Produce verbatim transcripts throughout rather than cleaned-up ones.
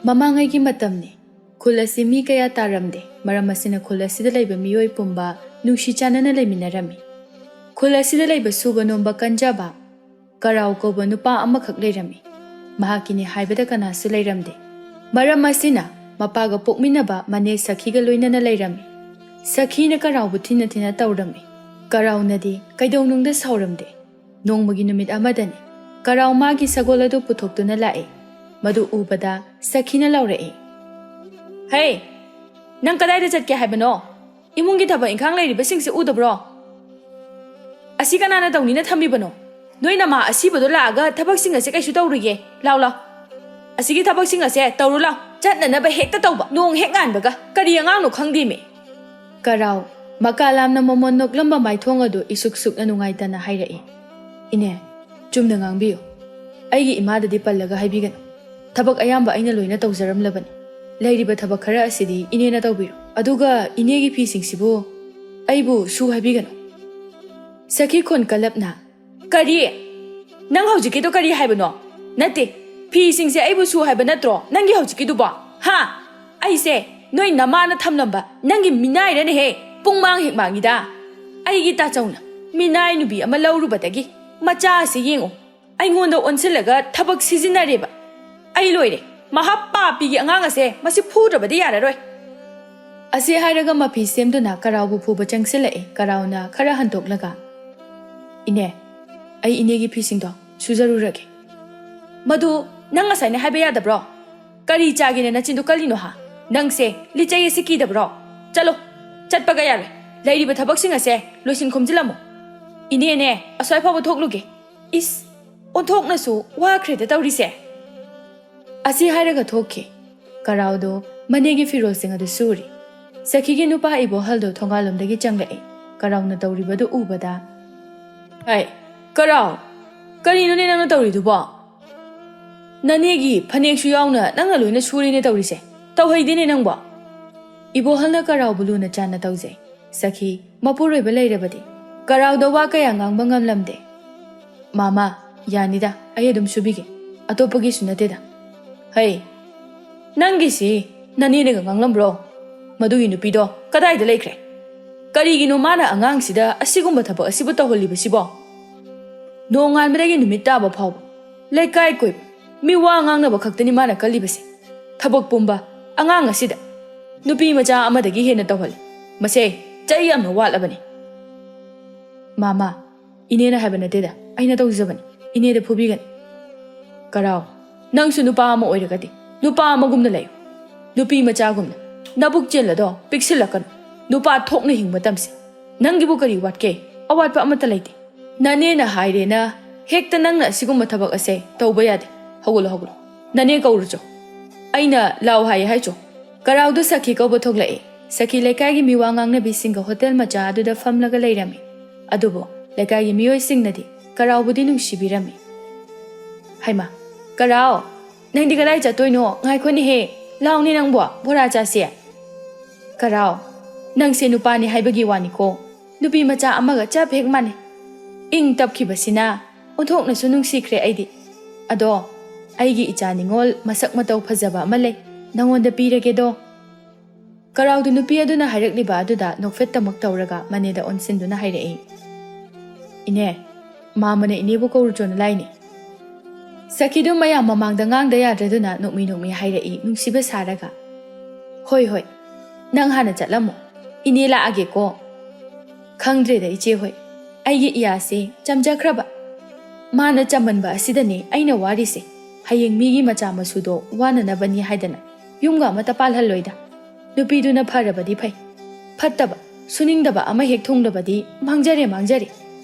ꯃꯃꯥꯡꯉꯩꯒꯤ ꯃꯇꯝꯅꯤ꯫ ꯈꯨꯜ ꯑꯁꯤ ꯃꯤ ꯀꯌꯥ ꯇꯥꯔꯝꯗꯦ꯫ ꯃꯔꯝ ꯑꯁꯤꯅ ꯈꯨꯜ ꯑꯁꯤꯗ ꯂꯩꯕ ꯃꯤꯑꯣꯏ ꯄꯨꯝꯕ ꯅꯨꯡꯁꯤ ꯆꯥꯟꯅꯅ ꯂꯩꯃꯤꯟꯅꯔꯝꯃꯤ꯫ ꯈꯨꯜ ꯑꯁꯤꯗ ꯂꯩꯕ ꯁꯨꯕ ꯅꯣꯝꯕ ꯀꯟꯖꯕ ꯀꯔꯥꯎ ꯀꯧꯕ ꯅꯨꯄꯥ ꯑꯃꯈꯛ ꯂꯩꯔꯝꯃꯤ꯫ ꯃꯍꯥꯛꯀꯤꯅꯤ ꯍꯥꯏꯕꯗ ꯀꯅꯥꯁꯨ ꯂꯩꯔꯝꯗꯦ꯫ ꯃꯔꯝ ꯑꯁꯤꯅ ꯃꯄꯥꯒ ꯄꯣꯛꯃꯤꯟꯅꯕ ꯃꯅꯦ ꯁꯈꯤꯒ ꯂꯣꯏꯅꯅ ꯂꯩꯔꯝꯃꯤ꯫ ꯁꯈꯤꯅ ꯀꯔꯥꯎꯕꯨ ꯊꯤꯅ ꯊꯤꯅ ꯇꯧꯔꯝꯃꯤ꯫ ꯀꯔꯥꯎꯅꯗꯤ ꯀꯩꯗꯧꯅꯨꯡꯗ ꯁꯥꯎꯔꯝꯗꯦ꯫ ꯅꯣꯡꯃꯒꯤ ꯅꯨꯃꯤꯠ ꯑꯃꯗꯅꯤ꯫ ꯀꯔꯥꯎ ꯃꯥꯒꯤ ꯁꯒꯣꯜ ꯑꯗꯨ ꯄꯨꯊꯣꯛꯇꯨꯅ ꯂꯥꯛꯏ꯫ ꯃꯗꯨ ꯎꯕꯗ ꯁꯈꯤꯅ ꯂꯥꯎꯔꯛꯏ, "ꯍꯦ, ꯅꯪ ꯀꯗꯥꯏꯗ ꯆꯠꯀꯦ ꯍꯥꯏꯕꯅꯣ? ꯏꯃꯨꯡꯒꯤ ꯊꯕꯛ ꯏꯪꯈꯥꯡ ꯂꯩꯔꯤꯕꯁꯤꯡꯁꯦ ꯎꯗꯕ꯭ꯔꯣ? ꯑꯁꯤ ꯀꯅꯥꯅ ꯇꯧꯅꯤꯅ ꯊꯝꯃꯤꯕꯅꯣ? ꯅꯣꯏ ꯅꯃꯥ ꯑꯁꯤꯕꯗꯣ ꯂꯥꯛꯑꯒ ꯊꯕꯛꯁꯤꯡ ꯑꯁꯦ ꯀꯩꯁꯨ ꯇꯧꯔꯨꯏꯌꯦ꯫ ꯂꯥꯎ, ꯂꯥꯎ꯫ ꯑꯁꯤꯒꯤ ꯊꯕꯛꯁꯤꯡ ꯑꯁꯦ ꯇꯧꯔꯨ ꯂꯥꯎ꯫ ꯆꯠꯅꯅꯕ ꯍꯦꯛꯇ ꯇꯧꯕ꯫ ꯅꯣꯡ ꯍꯦꯛ ꯉꯥꯟꯕꯒ꯫ ꯀꯔꯤ ꯑꯉꯥꯡꯅꯣ ꯈꯪꯗꯦꯃꯤ꯫" ꯀꯔꯥꯎ, ꯃꯀꯥ ꯂꯥꯝꯅ ꯃꯃꯣꯟ ꯅꯣꯛꯂꯝꯕ ꯃꯥꯏꯊꯣꯡ ꯑꯗꯨ ꯏꯁꯨꯛ ꯁꯨꯛꯅ ꯅꯨꯡꯉꯥꯏꯇꯅ ꯍꯥꯏꯔꯛꯏ, "ꯏꯅꯦ, ꯆꯨꯝꯅ ꯉꯥꯡꯕꯤꯌꯨ꯫ ꯑꯩꯒꯤ ꯏꯃꯥꯗꯗꯤ ꯄꯜꯂꯒ ꯍꯥꯏꯕꯤꯒꯅꯨ꯫ ꯊꯕꯛ ꯑꯌꯥꯝꯕ ꯑꯩꯅ ꯂꯣꯏꯅ ꯇꯧꯖꯔꯝꯂꯕꯅꯤ꯫ ꯂꯩꯔꯤꯕ ꯊꯕꯛ ꯈꯔ ꯑꯁꯤꯗꯤ ꯏꯅꯦꯅ ꯇꯧꯕꯤꯔꯣ꯫ ꯑꯗꯨꯒ ꯏꯅꯦꯒꯤ ꯐꯤꯁꯤꯡꯁꯤꯕꯨ ꯑꯩꯕꯨ ꯁꯨ ꯍꯥꯏꯕꯤꯒꯅꯨ꯫" ꯁꯈꯤ ꯈꯣꯟ ꯀꯜꯂꯞꯅ, "ꯀꯔꯤ? ꯅꯪ ꯍꯧꯖꯤꯛꯀꯤꯗꯣ ꯀꯔꯤ ꯍꯥꯏꯕꯅꯣ? ꯅꯠꯇꯦ, ꯐꯤꯁꯤꯡꯁꯦ ꯑꯩꯕꯨ ꯁꯨ ꯍꯥꯏꯕ ꯅꯠꯇ꯭ꯔꯣ ꯅꯪꯒꯤ ꯍꯧꯖꯤꯛꯀꯤꯗꯨꯕꯣ? ꯍꯥ? ꯑꯩꯁꯦ ꯅꯣꯏ ꯅꯃꯥꯅ ꯊꯝꯂꯝꯕ ꯅꯪꯒꯤ ꯃꯤꯅꯥꯏꯔꯅꯦꯍꯦ, ꯄꯨꯡꯃꯥꯡ ꯍꯦꯛ ꯃꯥꯡꯉꯤꯗ꯫ ꯑꯩꯒꯤ ꯇꯥꯆꯧꯅ ꯃꯤꯅꯥꯏ ꯅꯨꯄꯤ ꯑꯃ ꯂꯧꯔꯨꯕꯗꯒꯤ ꯃꯆꯥ ꯑꯁꯤ ꯌꯦꯡꯉꯨ, ꯑꯩꯉꯣꯟꯗ ꯑꯣꯟꯁꯤꯜꯂꯒ ꯊꯕꯛ ꯁꯤꯖꯤꯟꯅꯔꯦꯕ꯫ ꯑꯩ ꯂꯣꯏꯔꯦ, ꯃꯍꯥ ꯄꯥꯄꯤꯒꯤ ꯑꯉꯥꯡ ꯑꯁꯦ, ꯃꯁꯤ ꯐꯨꯗ꯭ꯔꯕꯗꯤ ꯌꯥꯔꯔꯣꯏ꯫" ꯑꯁꯤ ꯍꯥꯏꯔꯒ ꯃꯐꯤ ꯁꯦꯝꯗꯨꯅ ꯀꯔꯥꯎꯕꯨ ꯐꯨꯕ ꯆꯪꯁꯤꯜꯂꯛꯑꯦ꯫ ꯀꯔꯥꯎꯅ ꯈꯔ ꯍꯟꯗꯣꯛꯂꯒ, "ꯏꯅꯦ, ꯑꯩ ꯏꯅꯦꯒꯤ ꯐꯤꯁꯤꯡꯗꯣ ꯁꯨꯖꯔꯨꯔꯒꯦ꯫" "ꯃꯗꯨ ꯅꯪ ꯉꯁꯥꯏꯅ ꯍꯥꯏꯕ ꯌꯥꯗꯕ꯭ꯔꯣ? ꯀꯔꯤ ꯆꯥꯒꯦꯅ ꯅꯆꯤꯟꯗꯨ ꯀꯜꯂꯤꯅꯣ ꯍꯥ? ꯅꯪꯁꯦ ꯂꯤꯆꯩ ꯑꯁꯤ ꯀꯤꯗꯕ꯭ꯔꯣ? ꯆꯠꯂꯣ, ꯆꯠꯄꯒ ꯌꯥꯔꯣꯏ꯫ ꯂꯩꯔꯤꯕ ꯊꯕꯛꯁꯤꯡ ꯑꯁꯦ ꯂꯣꯏꯁꯤꯟ ꯈꯣꯝꯖꯤꯜꯂꯝꯃꯨ꯫ ꯏꯅꯦꯅꯦ, ꯑꯁ꯭ꯋꯥꯏ ꯐꯥꯎꯕ ꯊꯣꯛꯂꯨꯒꯦ꯫" ꯏꯁ, ꯑꯣꯟꯊꯣꯛꯅꯁꯨ ꯋꯥꯈ꯭ꯔꯦꯗ ꯇꯧꯔꯤꯁꯦ꯫ ꯑꯁꯤ ꯍꯥꯏꯔꯒ ꯊꯣꯛꯈꯤ꯫ ꯀꯔꯥꯎꯗꯣ ꯃꯅꯦꯒꯤ ꯐꯤꯔꯣꯜꯁꯤꯡ ꯑꯗꯨ ꯁꯨꯔꯤ꯫ ꯁꯈꯤꯒꯤ ꯅꯨꯄꯥ ꯏꯕꯣꯍꯜꯗꯣ ꯊꯣꯡꯒꯥꯜꯂꯣꯝꯗꯒꯤ ꯆꯪꯂꯛꯏ꯫ ꯀꯔꯥꯎꯅ ꯇꯧꯔꯤꯕꯗꯨ ꯎꯕꯗ, "ꯍꯥꯏ, ꯀꯔꯥꯎ, ꯀꯔꯤꯅꯣꯅꯦ ꯅꯪꯅ ꯇꯧꯔꯤꯗꯨꯕꯣ? ꯅꯅꯦꯒꯤ ꯐꯅꯦꯛꯁꯨ ꯌꯥꯎꯅ ꯅꯪꯅ ꯂꯣꯏꯅ ꯁꯨꯔꯤꯅꯦ ꯇꯧꯔꯤꯁꯦ꯫ ꯇꯧꯍꯩꯗꯦꯅꯦ ꯅꯪꯕꯣ꯫" ꯏꯕꯣꯍꯜꯅ ꯀꯔꯥꯎꯕꯨ ꯂꯨꯅ ꯆꯥꯟꯅ ꯇꯧꯖꯩ꯫ ꯁꯈꯤ ꯃꯄꯨꯔꯣꯏꯕ ꯂꯩꯔꯕꯗꯤ ꯀꯔꯥꯎꯗ ꯋꯥ ꯀꯌꯥ ꯉꯥꯡꯕ ꯉꯝꯂꯝꯗꯦ꯫ "ꯃꯥꯃꯥ, ꯌꯥꯅꯤꯗ, ꯑꯩ ꯑꯗꯨꯝ ꯁꯨꯕꯤꯒꯦ꯫ ꯑꯇꯣꯞꯄꯒꯤꯁꯨ ꯅꯠꯇꯦꯗ꯫" "ꯍꯩ, "ꯅꯪꯒꯤꯁꯤ ꯅꯅꯦꯅꯒ ꯉꯥꯡꯂꯝꯕ꯭ꯔꯣ? ꯃꯗꯨꯒꯤ ꯅꯨꯄꯤꯗꯣ ꯀꯗꯥꯏꯗ ꯂꯩꯈ꯭ꯔꯦ? ꯀꯔꯤꯒꯤꯅꯣ ꯃꯥꯅ ꯑꯉꯥꯡꯁꯤꯗ ꯑꯁꯤꯒꯨꯝꯕ ꯊꯕꯛ ꯑꯁꯤꯕꯨ ꯇꯧꯍꯜꯂꯤꯕꯁꯤꯕꯣ? ꯅꯣꯡꯉꯥꯟꯕꯗꯒꯤ ꯅꯨꯃꯤꯠ ꯇꯥꯕ ꯐꯥꯎꯕ ꯂꯩꯀꯥꯏ ꯀꯣꯏꯕ, ꯃꯤ ꯋꯥ ꯉꯥꯡꯅꯕ ꯈꯛꯇꯅꯤ ꯃꯥꯅ ꯀꯜꯂꯤꯕꯁꯦ꯫ ꯊꯕꯛ ꯄꯨꯝꯕ ꯑꯉꯥꯡ ꯑꯁꯤꯗ ꯅꯨꯄꯤ ꯃꯆꯥ ꯑꯃꯗꯒꯤ ꯍꯦꯟꯅ ꯇꯧꯍꯜꯂꯤ꯫ ꯃꯁꯦ ꯆꯩ ꯌꯥꯝꯅ ꯋꯥꯠꯂꯕꯅꯤ꯫" "ꯃꯥꯃꯥ, ꯏꯅꯦꯅ ꯍꯥꯏꯕ ꯅꯠꯇꯦꯗ, ꯑꯩꯅ ꯇꯧꯖꯕꯅꯤ꯫ ꯏꯅꯦꯗ ꯐꯨꯕꯤꯒꯅꯤ꯫" "ꯀꯔꯥꯎ, ꯅꯪꯁꯨ ꯅꯨꯄꯥ ꯑꯃ ꯑꯣꯏꯔꯒꯗꯤ ꯅꯨꯄꯥ ꯑꯃꯒꯨꯝꯅ ꯂꯩꯌꯨ꯫ ꯅꯨꯄꯤ ꯃꯆꯥꯒꯨꯝꯅ ꯅꯕꯨꯛ ꯆꯦꯜꯂꯗꯣ ꯄꯤꯛꯁꯤꯜꯂꯛꯀꯅꯨ꯫ ꯅꯨꯄꯥ ꯊꯣꯛꯅ ꯍꯤꯡꯕ ꯇꯝꯁꯤ꯫ ꯅꯪꯒꯤꯕꯨ ꯀꯔꯤ ꯋꯥꯠꯀꯦ? ꯑꯋꯥꯠꯄ ꯑꯃꯠꯇ ꯂꯩꯇꯦ꯫ ꯅꯅꯦꯅ ꯍꯥꯏꯔꯦꯅ ꯍꯦꯛꯇ ꯅꯪꯅ ꯑꯁꯤꯒꯨꯝꯕ ꯊꯕꯛ ꯑꯁꯦ ꯇꯧꯕ ꯌꯥꯗꯦ꯫ ꯍꯧꯒꯠꯂꯣ, ꯍꯧꯒꯠꯂꯣ꯫ ꯅꯅꯦ ꯀꯧꯔꯨꯆꯣ꯫ ꯑꯩꯅ ꯂꯥꯎ ꯍꯥꯏꯌꯦ ꯍꯥꯏꯆꯣ꯫" ꯀꯔꯥꯎꯗꯨ ꯁꯈꯤ ꯀꯧꯕ ꯊꯣꯛꯂꯛꯑꯦ꯫ ꯁꯈꯤ ꯂꯩꯀꯥꯏꯒꯤ ꯃꯤꯋꯥ ꯉꯥꯡꯅꯕꯤꯁꯤꯡꯒ ꯍꯣꯇꯦꯜ ꯃꯆꯥ ꯑꯗꯨꯗ ꯐꯝꯂꯒ ꯂꯩꯔꯝꯃꯤ꯫ ꯑꯗꯨꯕꯨ ꯂꯩꯀꯥꯏꯒꯤ ꯃꯤꯑꯣꯏꯁꯤꯡꯅꯗꯤ ꯀꯔꯥꯎꯕꯨꯗꯤ ꯅꯨꯡꯁꯤꯕꯤꯔꯝꯃꯤ꯫ "ꯍꯩꯃꯥ, ꯀꯔꯥꯎ, ꯅꯪꯗꯤ ꯀꯗꯥꯏ ꯆꯠꯇꯣꯏꯅꯣ? ꯉꯥꯏꯈꯣꯅꯦꯍꯦ, ꯂꯥꯎꯅꯦ ꯅꯪꯕꯣ, ꯕꯣꯔꯥ ꯆꯥꯁꯦ꯫" "ꯀꯔꯥꯎ, ꯅꯪꯁꯦ ꯅꯨꯄꯥꯅꯤ ꯍꯥꯏꯕꯒꯤ ꯋꯥꯅꯤꯀꯣ, ꯅꯨꯄꯤ ꯃꯆꯥ ꯑꯃꯒ ꯆꯞ ꯍꯦꯛ ꯃꯥꯟꯅꯩ꯫ ꯏꯪ ꯇꯞꯈꯤꯕꯁꯤꯅ ꯑꯣꯟꯊꯣꯛꯅꯁꯨ ꯅꯨꯡꯁꯤꯈ꯭ꯔꯦ ꯑꯩꯗꯤ꯫ ꯑꯗꯣ ꯑꯩꯒꯤ ꯏꯆꯥ ꯅꯤꯉꯣꯜ ꯃꯁꯛ ꯃꯇꯧ ꯐꯖꯕ ꯑꯃ ꯂꯩ, ꯅꯉꯣꯟꯗ ꯄꯤꯔꯒꯦꯗꯣ꯫" ꯀꯔꯥꯎꯗꯨ ꯅꯨꯄꯤ ꯑꯗꯨꯅ ꯍꯥꯏꯔꯛꯂꯤꯕ ꯑꯗꯨꯗ ꯅꯣꯛꯐꯦꯠꯇꯃꯛ ꯇꯧꯔꯒ ꯃꯅꯦꯗ ꯑꯣꯟꯁꯤꯟꯗꯨꯅ ꯍꯥꯏꯔꯛꯏ, "ꯏꯅꯦ, ꯃꯥꯃꯅ ꯏꯅꯦꯕꯨ ꯀꯧꯔꯨꯆꯣꯅ ꯂꯥꯏꯅꯦ꯫" ꯁꯈꯤꯗꯨ ꯃꯌꯥꯝ ꯃꯃꯥꯡꯗ ꯉꯥꯡꯗ ꯌꯥꯗ꯭ꯔꯗꯨꯅ ꯅꯣꯛꯃꯤ ꯅꯣꯛꯃꯤ ꯍꯥꯏꯔꯛꯏ, ꯅꯨꯡꯁꯤꯕ ꯁꯥꯔꯒ, "ꯍꯣꯏ, ꯍꯣꯏ, ꯅꯪ ꯍꯥꯟꯅ ꯆꯠꯂꯝꯃꯣ, ꯏꯅꯦ ꯂꯥꯛꯑꯒꯦꯀꯣ꯫" "ꯈꯪꯗ꯭ꯔꯦꯗ ꯏꯆꯦ ꯍꯣꯏ, ꯑꯩꯒꯤ ꯏꯌꯥꯁꯦ ꯆꯝꯖꯈ꯭ꯔꯕ꯫ ꯃꯥꯅ ꯆꯝꯃꯟꯕ ꯑꯁꯤꯗꯅꯦ ꯑꯩꯅ ꯋꯥꯔꯤꯁꯦ꯫ ꯍꯌꯦꯡ ꯃꯤꯒꯤ ꯃꯆꯥ ꯃꯁꯨꯗꯣ ꯋꯥꯅꯅꯕꯅꯤ ꯍꯥꯏꯗꯅ ꯌꯨꯝꯒ ꯑꯃꯠꯇ ꯄꯥꯜꯍꯜꯂꯣꯏꯗ꯫ ꯅꯨꯄꯤꯗꯨꯅ ꯐꯔꯕꯗꯤ ꯐꯩ, ꯐꯠꯇꯕ, ꯁꯨꯅꯤꯡꯗꯕ ꯑꯃ ꯍꯦꯛ ꯊꯨꯡꯂꯕꯗꯤ ꯃꯥꯡꯖꯔꯦ, ꯃꯥꯡꯖꯔꯦ꯫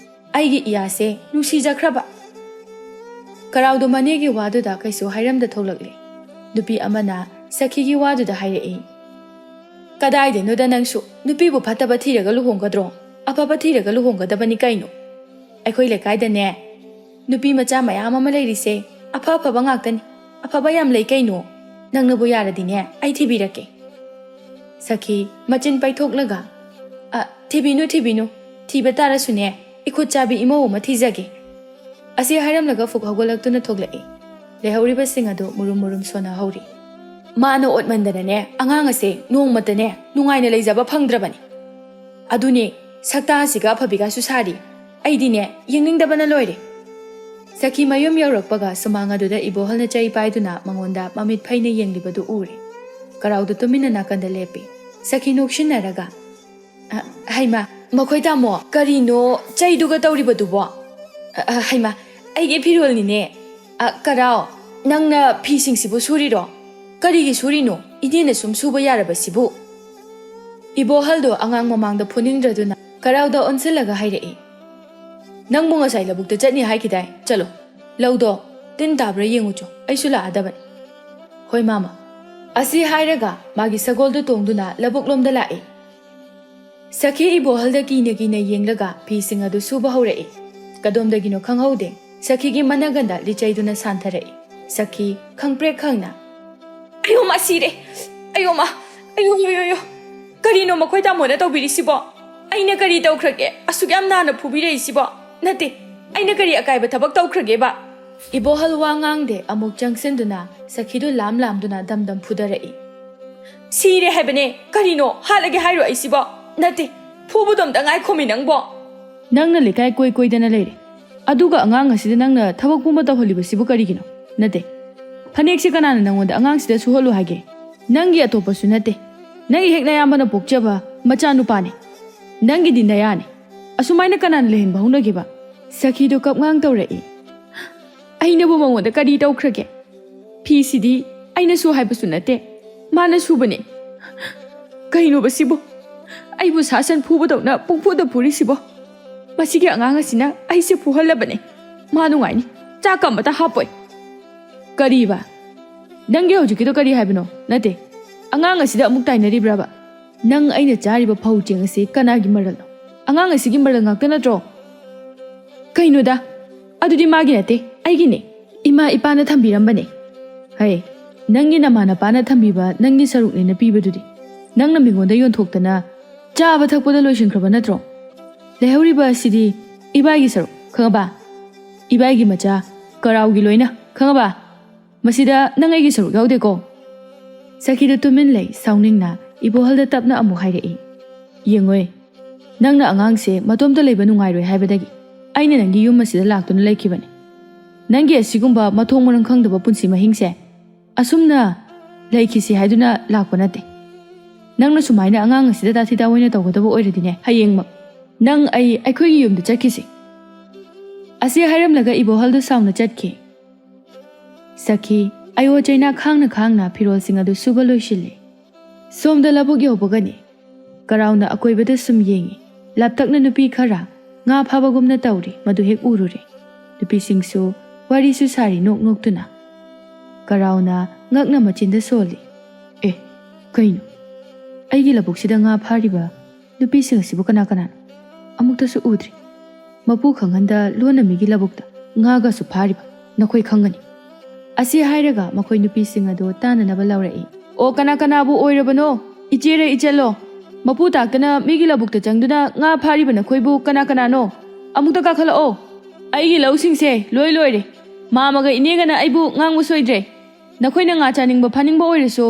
ꯑꯩꯒꯤ ꯏꯌꯥꯁꯦ ꯅꯨꯡꯁꯤꯖꯈ꯭ꯔꯕ꯫" ꯀꯔꯥꯎꯗꯣ ꯃꯅꯦꯒꯤ ꯋꯥꯗꯨꯗ ꯀꯩꯁꯨ ꯍꯥꯏꯔꯝꯗ ꯊꯣꯛꯂꯛꯂꯦ꯫ ꯅꯨꯄꯤ ꯑꯃꯅ ꯁꯈꯤꯒꯤ ꯋꯥꯗꯨꯗ ꯍꯥꯏꯔꯛꯏ, "ꯀꯗꯥꯏꯗꯩꯅꯣꯗ ꯅꯪꯁꯨ ꯅꯨꯄꯤꯕꯨ ꯐꯠꯇꯕ ꯊꯤꯔꯒ ꯂꯨꯍꯣꯡꯒꯗ꯭ꯔꯣ? ꯑꯐꯕ ꯊꯤꯔꯒ ꯂꯨꯍꯣꯡꯒꯗꯕꯅꯤ ꯀꯩꯅꯣ꯫ ꯑꯩꯈꯣꯏ ꯂꯩꯀꯥꯏꯗꯅꯦ ꯅꯨꯄꯤ ꯃꯆꯥ ꯃꯌꯥꯝ ꯑꯃ ꯂꯩꯔꯤꯁꯦ, ꯑꯐ ꯑꯐꯕ ꯉꯥꯛꯇꯅꯤ꯫ ꯑꯐꯕ ꯌꯥꯝ ꯂꯩ ꯀꯩꯅꯣ꯫ ꯅꯪꯅꯕꯨ ꯌꯥꯔꯗꯤꯅꯦ, ꯑꯩ ꯊꯤꯕꯤꯔꯛꯀꯦ꯫" ꯁꯈꯤ ꯃꯆꯤꯟ ꯄꯩꯊꯣꯛꯂꯒ, "ꯑ, ꯊꯤꯕꯤꯅꯨ, ꯊꯤꯕꯤꯅꯨ꯫ ꯊꯤꯕ ꯇꯥꯔꯁꯨꯅꯦ, ꯏꯈꯨꯠ ꯆꯥꯕꯤ ꯏꯃꯧ ꯑꯃ ꯊꯤꯖꯒꯦ꯫" ꯑꯁꯤ ꯍꯥꯏꯔꯝꯂꯒ ꯐꯨꯛ ꯍꯧꯒꯠꯂꯛꯇꯨꯅ ꯊꯣꯛꯂꯛꯏ꯫ ꯂꯩꯍꯧꯔꯤꯕꯁꯤꯡ ꯑꯗꯨ ꯃꯨꯔꯨꯝ ꯃꯨꯔꯨꯝ ꯁꯣꯟꯅꯍꯧꯔꯤ꯫ ꯃꯥꯅ ꯑꯣꯠꯃꯟꯗꯅꯅꯦ, ꯑꯉꯥꯡ ꯑꯁꯦ ꯅꯣꯡꯃꯇꯅꯦ ꯅꯨꯡꯉꯥꯏꯅ ꯂꯩꯖꯕ ꯐꯪꯗ꯭ꯔꯕꯅꯤ꯫ ꯑꯗꯨꯅꯦ, ꯁꯛꯇꯥꯁꯤꯒ ꯑꯐꯕꯤꯒꯁꯨ ꯁꯥꯔꯤ꯫ ꯑꯩꯗꯤꯅꯦ, ꯌꯦꯡꯅꯤꯡꯗꯕꯅ ꯂꯣꯏꯔꯦ꯫ ꯁꯈꯤ ꯃꯌꯨꯝ ꯌꯧꯔꯛꯄꯒ ꯁꯨꯃꯥꯡ ꯑꯗꯨꯗ ꯏꯕꯣꯍꯜꯅ ꯆꯩ ꯄꯥꯏꯗꯨꯅ ꯃꯉꯣꯟꯗ ꯃꯃꯤꯠ ꯐꯩꯅ ꯌꯦꯡꯂꯤꯕꯗꯨ ꯎꯔꯦ꯫ ꯀꯔꯥꯎꯗ ꯇꯨꯃꯤꯟꯅ ꯅꯥꯀꯟꯗ ꯂꯦꯞꯄꯤ꯫ ꯁꯈꯤ ꯅꯣꯛꯁꯤꯟꯅꯔꯒ, "ꯑ, ꯍꯩꯃꯥ, ꯃꯈꯣꯏ ꯇꯥꯃꯣ, ꯀꯔꯤꯅꯣ ꯆꯩꯗꯨꯒ ꯇꯧꯔꯤꯕꯗꯨꯕꯣ? ꯑ, ꯑ, ꯍꯩꯃꯥ, ꯑꯩꯒꯤ ꯐꯤꯔꯣꯜꯅꯤꯅꯦ꯫ ꯑ, ꯀꯔꯥꯎ, ꯅꯪꯅ ꯐꯤꯁꯤꯡꯁꯤꯕꯨ ꯁꯨꯔꯤꯔꯣ? ꯀꯔꯤꯒꯤ ꯁꯨꯔꯤꯅꯣ? ꯏꯅꯦꯅ ꯁꯨꯝ ꯁꯨꯕ ꯌꯥꯔꯕꯁꯤꯕꯨ?" ꯏꯕꯣꯍꯜꯗꯣ ꯑꯉꯥꯡ ꯃꯃꯥꯡꯗ ꯐꯨꯅꯤꯡꯗ꯭ꯔꯗꯨꯅ ꯀꯔꯥꯎꯗ ꯑꯣꯟꯁꯤꯜꯂꯒ ꯍꯥꯏꯔꯛꯏ, "ꯅꯪꯕꯨ ꯉꯁꯥꯏ ꯂꯧꯕꯨꯛꯇ ꯆꯠꯅꯤ ꯍꯥꯏꯈꯤꯗꯥꯏ? ꯆꯠꯂꯣ, ꯂꯧꯗꯣ ꯇꯤꯟ ꯇꯥꯕ꯭ꯔꯥ ꯌꯦꯡꯉꯨꯆꯣ, ꯑꯩꯁꯨ ꯂꯥꯛꯑꯗꯕꯅꯤ꯫" "ꯍꯣꯏ, ꯃꯥꯃ꯫" ꯑꯁꯤ ꯍꯥꯏꯔꯒ ꯃꯥꯒꯤ ꯁꯒꯣꯜꯗꯨ ꯇꯣꯡꯗꯨꯅ ꯂꯧꯕꯨꯛꯂꯣꯝꯗ ꯂꯥꯛꯏ꯫ ꯁꯈꯤ ꯏꯕꯣꯍꯜꯗ ꯀꯤꯅ ꯀꯤꯅ ꯌꯦꯡꯂꯒ ꯐꯤꯁꯤꯡ ꯑꯗꯨ ꯁꯨꯕ ꯍꯧꯔꯛꯏ꯫ ꯀꯗꯣꯝꯗꯒꯤꯅꯣ ꯈꯪꯍꯧꯗꯦ, ꯁꯈꯤꯒꯤ ꯃꯅꯒꯟꯗ ꯂꯤꯆꯩꯗꯨꯅ ꯁꯥꯟꯊꯔꯛꯏ꯫ ꯁꯈꯤ ꯈꯪꯄ꯭ꯔꯦꯛ ꯈꯪꯅ, "ꯑꯌꯣ ꯃꯥ, ꯁꯤꯔꯦ! ꯑꯌꯣ ꯃꯥ! ꯑꯌꯣ, ꯑꯌꯣ, ꯑꯌꯣ! ꯀꯔꯤꯅꯣ ꯃꯈꯣꯏ ꯇꯥꯃꯣꯅ ꯇꯧꯕꯤꯔꯤꯁꯤꯕꯣ? ꯑꯩꯅ ꯀꯔꯤ ꯇꯧꯈ꯭ꯔꯒꯦ? ꯑꯁꯨꯛ ꯌꯥꯝ ꯅꯥꯅ ꯐꯨꯕꯤꯔꯛꯏꯁꯤꯕꯣ? ꯅꯠꯇꯦ, ꯑꯩꯅ ꯀꯔꯤ ꯑꯀꯥꯏꯕ ꯊꯕꯛ ꯇꯧꯈ꯭ꯔꯒꯦꯕ?" ꯏꯕꯣꯍꯜ ꯋꯥ ꯉꯥꯡꯗꯦ, ꯑꯃꯨꯛ ꯆꯪꯁꯤꯟꯗꯨꯅ ꯁꯈꯤꯗꯨ ꯂꯥꯝ ꯂꯥꯝꯗꯨꯅ ꯗꯝ ꯗꯝ ꯐꯨꯗꯔꯛꯏ꯫ "ꯁꯤꯔꯦ ꯍꯥꯏꯕꯅꯦ! ꯀꯔꯤꯅꯣ, ꯍꯥꯠꯂꯒꯦ ꯍꯥꯏꯔꯣ ꯑꯩꯁꯤꯕꯣ? ꯅꯠꯇꯦ, ꯐꯨꯕꯗꯣ ꯑꯝꯇ ꯉꯥꯏꯈꯣꯃꯤ ꯅꯪꯕꯣ!" "ꯅꯪꯅ ꯂꯩꯀꯥꯏ ꯀꯣꯏ ꯀꯣꯏꯗꯅ ꯂꯩꯔꯦ, ꯑꯗꯨꯒ ꯑꯉꯥꯡ ꯑꯁꯤꯗ ꯅꯪꯅ ꯊꯕꯛ ꯄꯨꯝꯕ ꯇꯧꯍꯜꯂꯤꯕꯁꯤꯕꯨ ꯀꯔꯤꯒꯤꯅꯣ? ꯅꯠꯇꯦ, ꯐꯅꯦꯛꯁꯦ ꯀꯅꯥꯅ ꯅꯪꯉꯣꯟꯗ ꯑꯉꯥꯡꯁꯤꯗ ꯁꯨꯍꯜꯂꯨ ꯍꯥꯏꯒꯦ? ꯅꯪꯒꯤ ꯑꯇꯣꯞꯄꯁꯨ ꯅꯠꯇꯦ, ꯅꯪꯒꯤ ꯍꯦꯛ ꯅꯌꯥꯝꯕꯅ ꯄꯣꯛꯆꯕ ꯃꯆꯥꯅꯨꯄꯥꯅꯤ꯫ ꯅꯪꯒꯤꯗꯤ ꯅꯌꯥꯅꯤ꯫ ꯑꯁꯨꯃꯥꯏꯅ ꯀꯅꯥꯅ ꯂꯩꯍꯟꯕ ꯍꯧꯅꯒꯦꯕ?" ꯁꯈꯤꯗꯨ ꯀꯞꯉꯥꯡ ꯇꯧꯔꯛꯏ꯫ "ꯑꯩꯅꯕꯨ ꯃꯉꯣꯟꯗ ꯀꯔꯤ ꯇꯧꯈ꯭ꯔꯒꯦ? ꯐꯤꯁꯤꯗꯤ ꯑꯩꯅ ꯁꯨ ꯍꯥꯏꯕꯁꯨ ꯅꯠꯇꯦ, ꯃꯥꯅ ꯁꯨꯕꯅꯦ꯫ ꯀꯩꯅꯣꯕ ꯁꯤꯕꯨ? ꯑꯩꯕꯨ ꯁꯥ ꯁꯟ ꯐꯨꯕꯗꯧꯅ ꯄꯨꯡꯐꯨꯗ ꯐꯨꯔꯤꯁꯤꯕꯣ? ꯃꯁꯤꯒꯤ ꯑꯉꯥꯡ ꯑꯁꯤꯅ ꯑꯩꯁꯦ ꯐꯨꯍꯜꯂꯕꯅꯦ꯫ ꯃꯥ ꯅꯨꯡꯉꯥꯏꯅꯤ꯫ ꯆꯥꯛꯀ ꯑꯃꯇ ꯍꯥꯞꯄꯣꯏ꯫" "ꯀꯔꯤꯕ? ꯅꯪꯒꯤ ꯍꯧꯖꯤꯛꯀꯤꯗꯣ ꯀꯔꯤ ꯍꯥꯏꯕꯅꯣ? ꯅꯠꯇꯦ, ꯑꯉꯥꯡ ꯑꯁꯤꯗ ꯑꯃꯨꯛ ꯇꯥꯏꯅꯔꯤꯕ꯭ꯔꯕ? ꯅꯪ ꯑꯩꯅ ꯆꯥꯔꯤꯕ ꯐꯧ ꯆꯦꯡ ꯑꯁꯤ ꯀꯅꯥꯒꯤ ꯃꯔꯜꯅꯣ? ꯑꯉꯥꯡ ꯑꯁꯤꯒꯤ ꯃꯔꯜ ꯉꯥꯛꯇ ꯅꯠꯇ꯭ꯔꯣ?" "ꯀꯩꯅꯣꯗ, ꯑꯗꯨꯗꯤ ꯃꯥꯒꯤ ꯅꯠꯇꯦ, ꯑꯩꯒꯤꯅꯦ꯫ ꯏꯃꯥ ꯏꯄꯥꯅ ꯊꯝꯕꯤꯔꯝꯕꯅꯦ꯫" "ꯍꯩ, ꯅꯪꯒꯤ ꯅꯃꯥ ꯅꯄꯥꯅ ꯊꯝꯕꯤꯕ ꯅꯪꯒꯤ ꯁꯔꯨꯛꯅꯦꯅ ꯄꯤꯕꯗꯨꯗꯤ ꯅꯪꯅ ꯃꯤꯉꯣꯟꯗ ꯌꯣꯟꯊꯣꯛꯇꯅ ꯆꯥꯕ ꯊꯛꯄꯗ ꯂꯣꯏꯁꯤꯟꯈ꯭ꯔꯕ ꯅꯠꯇ꯭ꯔꯣ? ꯂꯩꯍꯧꯔꯤꯕ ꯑꯁꯤꯗꯤ ꯏꯕꯥꯏꯒꯤ ꯁꯔꯨꯛ, ꯈꯪꯉꯕ? ꯏꯕꯥꯏꯒꯤ ꯃꯆꯥ, ꯀꯔꯥꯎꯒꯤ ꯂꯣꯏꯅ, ꯈꯪꯉꯕ? ꯃꯁꯤꯗ ꯅꯪ ꯑꯩꯒꯤ ꯁꯔꯨꯛ ꯌꯥꯎꯗꯦꯀꯣ?" ꯁꯈꯤꯗꯨ ꯇꯨꯃꯤꯟ ꯂꯩ꯫ ꯁꯥꯎꯅꯤꯡꯅ ꯏꯕꯣꯍꯜꯗ ꯇꯞꯅ ꯑꯃꯨꯛ ꯍꯥꯏꯔꯛꯏ, "ꯌꯦꯡꯉꯣꯏ, ꯅꯪꯅ ꯑꯉꯥꯡꯁꯦ ꯃꯇꯣꯝꯇ ꯂꯩꯕ ꯅꯨꯡꯉꯥꯏꯔꯣꯏ ꯍꯥꯏꯕꯗꯒꯤ ꯑꯩꯅ ꯅꯪꯒꯤ ꯌꯨꯝ ꯑꯁꯤꯗ ꯂꯥꯛꯇꯨꯅ ꯂꯩꯈꯤꯕꯅꯤ꯫ ꯅꯪꯒꯤ ꯑꯁꯤꯒꯨꯝꯕ ꯃꯊꯣꯡ ꯃꯔꯝ ꯈꯪꯗꯕ ꯄꯨꯟꯁꯤ ꯃꯍꯤꯡꯁꯦ ꯑꯁꯨꯝꯅ ꯂꯩꯈꯤꯁꯤ ꯍꯥꯏꯗꯨꯅ ꯂꯥꯛꯄ ꯅꯠꯇꯦ꯫ ꯅꯪꯅ ꯁꯨꯃꯥꯏꯅ ꯑꯉꯥꯡ ꯑꯁꯤꯗ ꯇꯥꯊꯤ ꯇꯥꯑꯣꯏꯅ ꯇꯧꯒꯗꯕ ꯑꯣꯏꯔꯗꯤꯅꯦ, ꯍꯌꯦꯡꯃꯛ ꯅꯪ ꯑꯩ ꯑꯩꯈꯣꯏꯒꯤ ꯌꯨꯝꯗ ꯆꯠꯈꯤꯁꯤ"꯫ ꯑꯁꯤ ꯍꯥꯏꯔꯝꯂꯒ ꯏꯕꯣꯍꯜꯗꯨ ꯁꯥꯎꯅ ꯆꯠꯈꯤ꯫ ꯁꯈꯤ ꯑꯌꯣ ꯆꯩꯅꯥ ꯈꯥꯡꯅ ꯈꯥꯡꯅ ꯐꯤꯔꯣꯜꯁꯤꯡ ꯑꯗꯨ ꯁꯨꯕ ꯂꯣꯏꯁꯤꯜꯂꯤ꯫ ꯁꯣꯝꯗ ꯂꯧꯕꯨꯛ ꯌꯧꯕꯒꯅꯤ꯫ ꯀꯔꯥꯎꯅ ꯑꯀꯣꯏꯕꯗ ꯁꯨꯝ ꯌꯦꯡꯉꯤ꯫ ꯂꯥꯞꯇꯛꯅ ꯅꯨꯄꯤ ꯈꯔ ꯉꯥ ꯐꯥꯕꯒꯨꯝꯅ ꯇꯧꯔꯤ, ꯃꯗꯨ ꯍꯦꯛ ꯎꯔꯨꯔꯦ꯫ ꯅꯨꯄꯤꯁꯤꯡꯁꯨ ꯋꯥꯔꯤꯁꯨ ꯁꯥꯔꯤ ꯅꯣꯛ ꯅꯣꯛꯇꯨꯅ꯫ ꯀꯔꯥꯎꯅ ꯉꯛꯅ ꯃꯆꯤꯟꯗ ꯁꯣꯜꯂꯤ꯫ "ꯑꯦ, ꯀꯩꯅꯣ? ꯑꯩꯒꯤ ꯂꯧꯕꯨꯛꯁꯤꯗ ꯉꯥ ꯐꯥꯔꯤꯕ ꯅꯨꯄꯤꯁꯤꯡ ꯑꯁꯤꯕꯨ ꯀꯅꯥ ꯀꯅꯥꯅꯣ? ꯑꯃꯨꯛꯇꯁꯨ ꯎꯗ꯭ꯔꯤ꯫ ꯃꯄꯨ ꯈꯪꯍꯟꯗ ꯂꯣꯟꯅ ꯃꯤꯒꯤ ꯂꯧꯕꯨꯛꯇ ꯉꯥꯒꯁꯨ ꯐꯥꯔꯤꯕ, ꯅꯈꯣꯏ ꯈꯪꯒꯅꯤ"꯫ ꯑꯁꯤ ꯍꯥꯏꯔꯒ ꯃꯈꯣꯏ ꯅꯨꯄꯤꯁꯤꯡ ꯑꯗꯨ ꯇꯥꯅꯅꯕ ꯂꯧꯔꯛꯏ꯫ "ꯑꯣ, ꯀꯅꯥ ꯀꯅꯥꯕꯨ ꯑꯣꯏꯔꯕꯅꯣ? ꯏꯆꯦꯔ ꯏꯆꯜꯂꯣ? ꯃꯄꯨ ꯇꯥꯛꯇꯅ ꯃꯤꯒꯤ ꯂꯧꯕꯨꯛꯇ ꯆꯪꯗꯨꯅ ꯉꯥ ꯐꯥꯔꯤꯕ ꯅꯈꯣꯏꯕꯨ ꯀꯅꯥ ꯀꯅꯥꯅꯣ? ꯑꯃꯨꯛꯇ ꯀꯥꯈꯠꯂꯛꯑꯣ꯫ ꯑꯩꯒꯤ ꯂꯧꯁꯤꯡꯁꯦ ꯂꯣꯏ ꯂꯣꯏꯔꯦ꯫ ꯃꯥꯃꯒ ꯏꯅꯦꯒꯅ ꯑꯩꯕꯨ ꯉꯥꯡꯕ ꯁꯣꯏꯗ꯭ꯔꯦ꯫ ꯅꯈꯣꯏꯅ ꯉꯥ ꯆꯥꯅꯤꯡꯕ ꯐꯥꯅꯤꯡꯕ ꯑꯣꯏꯔꯁꯨ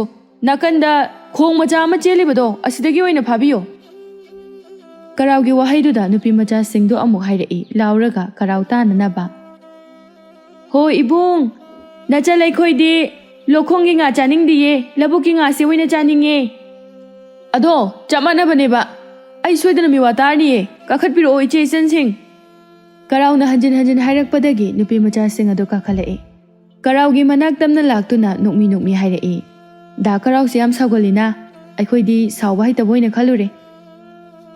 ꯅꯥꯀꯟꯗ ꯈꯣꯡ ꯃꯆꯥ ꯑꯃ ꯆꯦꯜꯂꯤꯕꯗꯣ, ꯑꯁꯤꯗꯒꯤ ꯑꯣꯏꯅ ꯐꯥꯕꯤꯌꯣ"꯫ ꯀꯔꯥꯎꯒꯤ ꯋꯥꯍꯩꯗꯨꯗ ꯅꯨꯄꯤ ꯃꯆꯥꯁꯤꯡꯗꯨ ꯑꯃꯨꯛ ꯍꯥꯏꯔꯛꯏ, ꯂꯥꯎꯔꯒ ꯀꯔꯥꯎ ꯇꯥꯅꯅꯕ꯫ "ꯍꯣ ꯏꯕꯨꯡ, ꯅꯆꯜ, ꯑꯩꯈꯣꯏꯗꯤ ꯂꯧꯈꯣꯡꯒꯤ ꯉꯥ ꯆꯥꯅꯤꯡꯗꯤꯌꯦ, ꯂꯧꯕꯨꯛꯀꯤ ꯉꯥꯁꯦ ꯑꯣꯏꯅ ꯆꯥꯅꯤꯡꯉꯦ"꯫ "ꯑꯗꯣ ꯆꯞ ꯃꯥꯟꯅꯕꯅꯦꯕ, ꯑꯩ ꯁꯣꯏꯗꯅ ꯃꯤꯋꯥ ꯇꯥꯔꯅꯤꯌꯦ, ꯀꯥꯈꯠꯄꯤꯔꯛꯑꯣ ꯏꯆꯦ ꯏꯆꯟꯁꯤꯡ"꯫ ꯀꯔꯥꯎꯅ ꯍꯟꯖꯤꯟ ꯍꯟꯖꯤꯟ ꯍꯥꯏꯔꯛꯄꯗꯒꯤ ꯅꯨꯄꯤ ꯃꯆꯥꯁꯤꯡ ꯑꯗꯨ ꯀꯥꯈꯠꯂꯛꯏ꯫ ꯀꯔꯥꯎꯒꯤ ꯃꯅꯥꯛ ꯇꯝꯅ ꯂꯥꯛꯇꯨꯅ ꯅꯣꯛꯃꯤ ꯅꯣꯛꯃꯤ ꯍꯥꯏꯔꯛꯏ, "ꯗꯥ ꯀꯔꯥꯎꯁꯦ ꯌꯥꯝ ꯁꯥꯎꯒꯜꯂꯤꯅ, ꯑꯩꯈꯣꯏꯗꯤ ꯁꯥꯎꯕ ꯍꯩꯇꯕ ꯑꯣꯏꯅ ꯈꯜꯂꯨꯔꯦ"꯫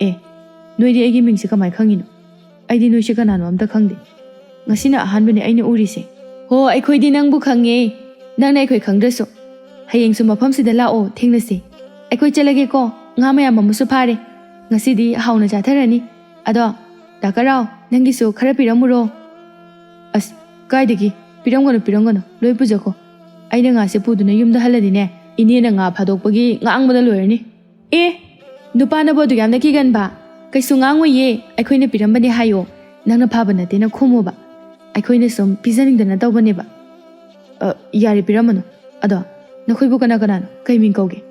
"ꯑꯦ, ꯅꯣꯏꯗꯤ ꯑꯩꯒꯤ ꯃꯤꯡꯁꯦ ꯀꯃꯥꯏ ꯈꯪꯉꯤꯅꯣ? ꯑꯩꯗꯤ ꯅꯣꯏꯁꯦ ꯀꯅꯥꯅꯣ ꯑꯝꯇ ꯈꯪꯗꯦ꯫ ꯉꯁꯤꯅ ꯑꯍꯥꯟꯕꯅꯦ ꯑꯩꯅ ꯎꯔꯤꯁꯦ"꯫ "ꯍꯣ, ꯑꯩꯈꯣꯏꯗꯤ ꯅꯪꯕꯨ ꯈꯪꯉꯦ꯫ ꯅꯪꯅ ꯑꯩꯈꯣꯏ ꯈꯪꯗ꯭ꯔꯁꯨ꯫ ꯍꯌꯦꯡꯁꯨ ꯃꯐꯝꯁꯤꯗ ꯂꯥꯛꯑꯣ, ꯊꯦꯡꯅꯁꯤ꯫ ꯑꯩꯈꯣꯏ ꯆꯠꯂꯒꯦꯀꯣ, ꯉꯥ ꯃꯌꯥꯝ ꯑꯃꯁꯨ ꯐꯥꯔꯦ꯫ ꯉꯁꯤꯗꯤ ꯍꯥꯎꯅ ꯆꯥꯊꯔꯅꯤ꯫ ꯑꯗꯣ, ꯗꯥ ꯀꯔꯥꯎ, ꯅꯪꯒꯤꯁꯨ ꯈꯔ ꯄꯤꯔꯝꯃꯨꯔꯣ"꯫ "ꯑꯁ, ꯀꯥꯏꯗꯒꯤ? ꯄꯤꯔꯝꯒꯅꯨ, ꯄꯤꯔꯝꯒꯅꯨ, ꯂꯣꯏ ꯄꯨꯖꯈꯣ꯫ ꯑꯩꯅ ꯉꯥꯁꯦ ꯄꯨꯗꯨꯅ ꯌꯨꯝꯗ ꯍꯜꯂꯗꯤꯅꯦ, ꯏꯅꯦꯅ ꯉꯥ ꯐꯥꯗꯣꯛꯄꯒꯤ ꯉꯥꯡꯕꯗ ꯂꯣꯏꯔꯅꯤ"꯫ "ꯑꯦ, ꯅꯨꯄꯥꯅꯕꯨ ꯑꯗꯨ ꯌꯥꯝꯅ ꯀꯤꯒꯟꯕ? ꯀꯩꯁꯨ ꯉꯥꯡꯉꯣꯏꯌꯦ, ꯑꯩꯈꯣꯏꯅ ꯄꯤꯔꯝꯕꯅꯦ ꯍꯥꯏꯌꯣ꯫ ꯅꯪꯅ ꯐꯥꯕ ꯅꯠꯇꯦꯅ ꯈꯨꯝꯃꯣꯕ꯫ ꯑꯩꯈꯣꯏꯅ ꯁꯨꯝ ꯄꯤꯖꯅꯤꯡꯗꯅ ꯇꯧꯕꯅꯦꯕ"꯫ "ꯑ, ꯌꯥꯔꯦ, ꯄꯤꯔꯝꯃꯅꯨ꯫ ꯑꯗꯣ ꯅꯈꯣꯏꯕꯨ ꯀꯅꯥ ꯀꯅꯥꯅꯣ? ꯀꯩ ꯃꯤꯡ ꯀꯧꯒꯦ?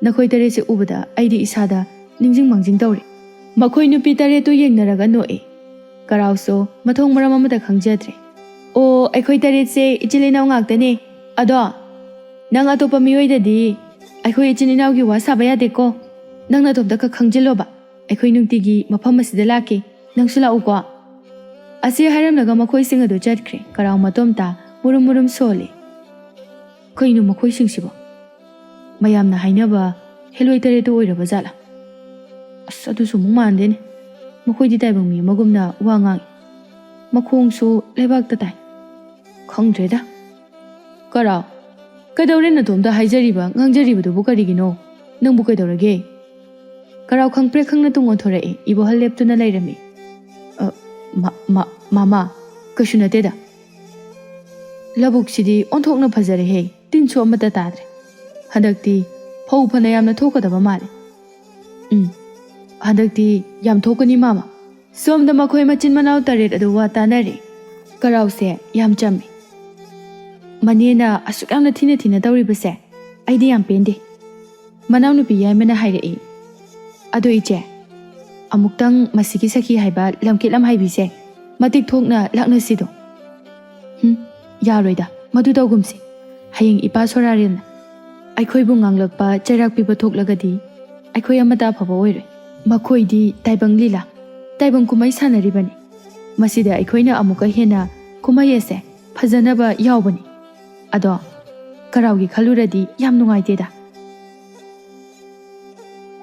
ꯅꯈꯣꯏ ꯇꯔꯦꯠꯁꯦ ꯎꯕꯗ ꯑꯩꯗꯤ ꯏꯁꯥꯗ ꯅꯤꯡꯁꯤꯡ ꯃꯥꯡꯖꯤꯡ ꯇꯧꯔꯦ꯫ ꯃꯈꯣꯏ ꯅꯨꯄꯤ ꯇꯔꯦꯠꯇꯨ ꯌꯦꯡꯅꯔꯒ ꯅꯣꯛꯏ꯫ ꯀꯔꯥꯎꯁꯨ ꯃꯊꯣꯡ ꯃꯔꯝ ꯑꯃꯠꯇ ꯈꯪꯖꯗ꯭ꯔꯦ꯫ "ꯑꯣ, ꯑꯩꯈꯣꯏ ꯇꯔꯦꯠꯁꯦ ꯏꯆꯤꯜ ꯏꯅꯥꯎ ꯉꯥꯛꯇꯅꯦ꯫ ꯑꯗꯣ ꯅꯪ ꯑꯇꯣꯞꯄ ꯃꯤꯑꯣꯏꯗꯗꯤ ꯑꯩꯈꯣꯏ ꯏꯆꯤꯜ ꯏꯅꯥꯎꯒꯤ ꯋꯥ ꯁꯥꯕ ꯌꯥꯗꯦꯀꯣ꯫ ꯅꯪ ꯅꯇꯣꯝꯇ ꯈꯛ ꯈꯪꯖꯤꯜꯂꯣꯕ꯫ ꯑꯩꯈꯣꯏ ꯅꯨꯡꯇꯤꯒꯤ ꯃꯐꯝ ꯑꯁꯤꯗ ꯂꯥꯛꯀꯦ꯫ ꯅꯪꯁꯨ ꯂꯥꯛꯎꯀꯣ꯫" ꯑꯁꯤ ꯍꯥꯏꯔꯝꯂꯒ ꯃꯈꯣꯏꯁꯤꯡ ꯑꯗꯨ ꯆꯠꯈ꯭ꯔꯦ꯫ ꯀꯔꯥꯎ ꯃꯇꯣꯝꯇ ꯃꯨꯔꯨꯝ ꯃꯨꯔꯨꯝ ꯁꯣꯜꯂꯤ꯫ "ꯀꯩꯅꯣ ꯃꯈꯣꯏꯁꯤꯡꯁꯤꯕꯣ? ꯃꯌꯥꯝꯅ ꯍꯥꯏꯅꯕ ꯍꯦꯂꯣꯏ ꯇꯔꯦꯠꯇꯨ ꯑꯣꯏꯔꯕ ꯖꯥꯠꯂꯥ? ꯑꯁ, ꯑꯗꯨꯁꯨ ꯑꯃꯨꯛ ꯃꯥꯟꯗꯦꯅꯦ꯫ ꯃꯈꯣꯏꯗꯤ ꯇꯥꯏꯕꯪ ꯃꯤ ꯑꯃꯒꯨꯝꯅ ꯋꯥ ꯉꯥꯡꯏ꯫ ꯃꯈꯣꯡꯁꯨ ꯂꯩꯕꯥꯛꯇ ꯇꯥꯏ꯫ ꯈꯪꯗ꯭ꯔꯦꯗ꯫" "ꯀꯔꯥꯎ, ꯀꯩꯗꯧꯔꯦ ꯅꯇꯣꯝꯇ ꯍꯥꯏꯖꯔꯤꯕ, ꯉꯥꯡꯖꯔꯤꯕꯗꯨꯕꯨ ꯀꯔꯤꯒꯤꯅꯣ? ꯅꯪꯕꯨ ꯀꯩꯗꯧꯔꯒꯦ?" ꯀꯔꯥꯎ ꯈꯪꯄ꯭ꯔꯦꯛ ꯈꯪꯅ ꯇꯨꯡ ꯑꯣꯟꯊꯣꯔꯛꯏ꯫ ꯏꯕꯣꯍꯜ ꯂꯦꯞꯇꯨꯅ ꯂꯩꯔꯝꯃꯤ꯫ "ꯑ, ꯃ-, ꯃ-, ꯃꯃꯥ, ꯀꯩꯁꯨ ꯅꯠꯇꯦꯗ꯫ ꯂꯧꯕꯨꯛꯁꯤꯗꯤ ꯑꯣꯟꯊꯣꯛꯅ ꯐꯖꯔꯦꯍꯦ꯫ ꯇꯤꯟꯁꯨ ꯑꯃꯠꯇ ꯇꯥꯗ꯭ꯔꯦ꯫ ꯍꯟꯗꯛꯇꯤ ꯐꯧ ꯐꯅ ꯌꯥꯝꯅ ꯊꯣꯛꯀꯗꯕ ꯃꯥꯜꯂꯦ꯫" "ꯎꯝ, ꯍꯟꯗꯛꯇꯤ ꯌꯥꯝ ꯊꯣꯛꯀꯅꯤ, ꯃꯥꯃ꯫" ꯁꯣꯝꯗ ꯃꯈꯣꯏ ꯃꯆꯤꯟ ꯃꯅꯥꯎ ꯇꯔꯦꯠ ꯑꯗꯨ ꯋꯥ ꯇꯥꯅꯔꯤ꯫ ꯀꯔꯥꯎꯁꯦ ꯌꯥꯝ ꯆꯝꯃꯤ꯫ "ꯃꯅꯦꯅ ꯑꯁꯨꯛ ꯌꯥꯝꯅ ꯊꯤꯅ ꯊꯤꯅ ꯇꯧꯔꯤꯕꯁꯦ ꯑꯩꯗꯤ ꯌꯥꯝ ꯄꯦꯟꯗꯦ꯫" ꯃꯅꯥꯎꯅꯨꯄꯤ ꯌꯥꯏꯃꯅ ꯍꯥꯏꯔꯛꯏ꯫ "ꯑꯗꯣ ꯏꯆꯦ, ꯑꯃꯨꯛꯇꯪ ꯃꯁꯤꯒꯤ ꯁꯈꯤ ꯍꯥꯏꯕ ꯂꯝꯀꯦꯠ ꯂꯝꯍꯥꯏꯕꯤꯁꯦ ꯃꯇꯤꯛ ꯊꯣꯛꯅ ꯂꯥꯛꯅꯁꯤꯗꯣ꯫" "ꯍꯨꯝ, ꯌꯥꯔꯣꯏꯗ, ꯃꯗꯨ ꯇꯧꯒꯨꯝꯁꯤ꯫ ꯍꯌꯦꯡ ꯏꯄꯥ ꯁꯣꯔꯥꯔꯦꯜꯅ ꯑꯩꯈꯣꯏꯕꯨ ꯉꯥꯡꯂꯛꯄ, ꯆꯩꯔꯥꯛ ꯄꯤꯕ ꯊꯣꯛꯂꯒꯗꯤ ꯑꯩꯈꯣꯏ ꯑꯃꯠꯇ ꯑꯐꯕ ꯑꯣꯏꯔꯣꯏ꯫ ꯃꯈꯣꯏꯗꯤ ꯇꯥꯏꯕꯪ ꯂꯤꯂꯥ, ꯇꯥꯏꯕꯪ ꯀꯨꯝꯍꯩ ꯁꯥꯟꯅꯔꯤꯕꯅꯤ꯫ ꯃꯁꯤꯗ ꯑꯩꯈꯣꯏꯅ ꯑꯃꯨꯛꯀ ꯍꯦꯟꯅ ꯀꯨꯝꯍꯩ ꯑꯁꯦ ꯐꯖꯅꯕ ꯌꯥꯎꯕꯅꯤ꯫ ꯑꯗꯣ ꯀꯔꯥꯎꯒꯤ ꯈꯜꯂꯨꯔꯗꯤ ꯌꯥꯝ ꯅꯨꯡꯉꯥꯏꯇꯦꯗ꯫"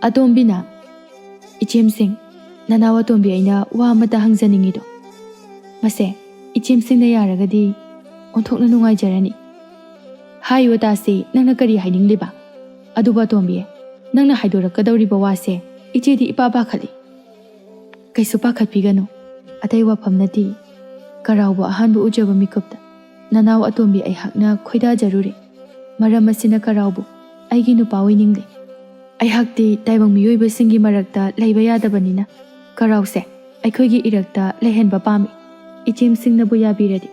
ꯑꯇꯣꯝꯕꯤꯅ, "ꯏꯆꯦꯝꯁꯤꯡ, ꯅꯅꯥꯎ ꯑꯇꯣꯝꯕꯤ ꯑꯩꯅ ꯋꯥ ꯑꯃꯇ ꯍꯪꯖꯅꯤꯡꯉꯤꯗꯣ, ꯃꯁꯦ ꯏꯆꯦꯝꯁꯤꯡꯅ ꯌꯥꯔꯒꯗꯤ ꯑꯣꯟꯊꯣꯛꯅ ꯅꯨꯡꯉꯥꯏꯖꯔꯅꯤ꯫" "ꯍꯥꯏꯌꯨ ꯇꯥꯁꯤ, ꯅꯪꯅ ꯀꯔꯤ ꯍꯥꯏꯅꯤꯡꯂꯤꯕ? ꯑꯗꯨꯕꯨ ꯑꯇꯣꯝꯕꯤ, ꯅꯪꯅ ꯍꯥꯏꯗꯣꯔꯛꯀꯗꯧꯔꯤꯕ ꯋꯥꯁꯦ ꯏꯆꯦꯗꯤ ꯏꯄꯥ ꯄꯥꯈꯠꯂꯤ꯫" "ꯀꯩꯁꯨ ꯄꯥꯈꯠꯄꯤꯒꯅꯨ, ꯑꯇꯩ ꯋꯥꯐꯝ ꯅꯠꯇꯦ꯫ ꯀꯔꯥꯎꯕꯨ ꯑꯍꯥꯟꯕ ꯎꯖꯕ ꯃꯤꯀꯨꯞꯇ ꯅꯅꯥꯎ ꯑꯇꯣꯝꯕꯤ ꯑꯩꯍꯥꯛꯅ ꯈꯣꯏꯗꯥꯖꯔꯨꯔꯦ꯫ ꯃꯔꯝ ꯑꯁꯤꯅ ꯀꯔꯥꯎꯕꯨ ꯑꯩꯒꯤ ꯅꯨꯄꯥ ꯑꯣꯏꯅꯤꯡꯂꯦ꯫ ꯑꯩꯍꯥꯛꯇꯤ ꯇꯥꯏꯕꯪ ꯃꯤꯑꯣꯏꯕꯁꯤꯡꯒꯤ ꯃꯔꯛꯇ ꯂꯩꯕ ꯌꯥꯗꯕꯅꯤꯅ ꯀꯔꯥꯎꯁꯦ ꯑꯩꯈꯣꯏꯒꯤ ꯏꯔꯛꯇ ꯂꯩꯍꯟꯕ ꯄꯥꯝꯃꯤ꯫ ꯏꯆꯦꯝꯁꯤꯡꯅꯕꯨ ꯌꯥꯕꯤꯔꯗꯤ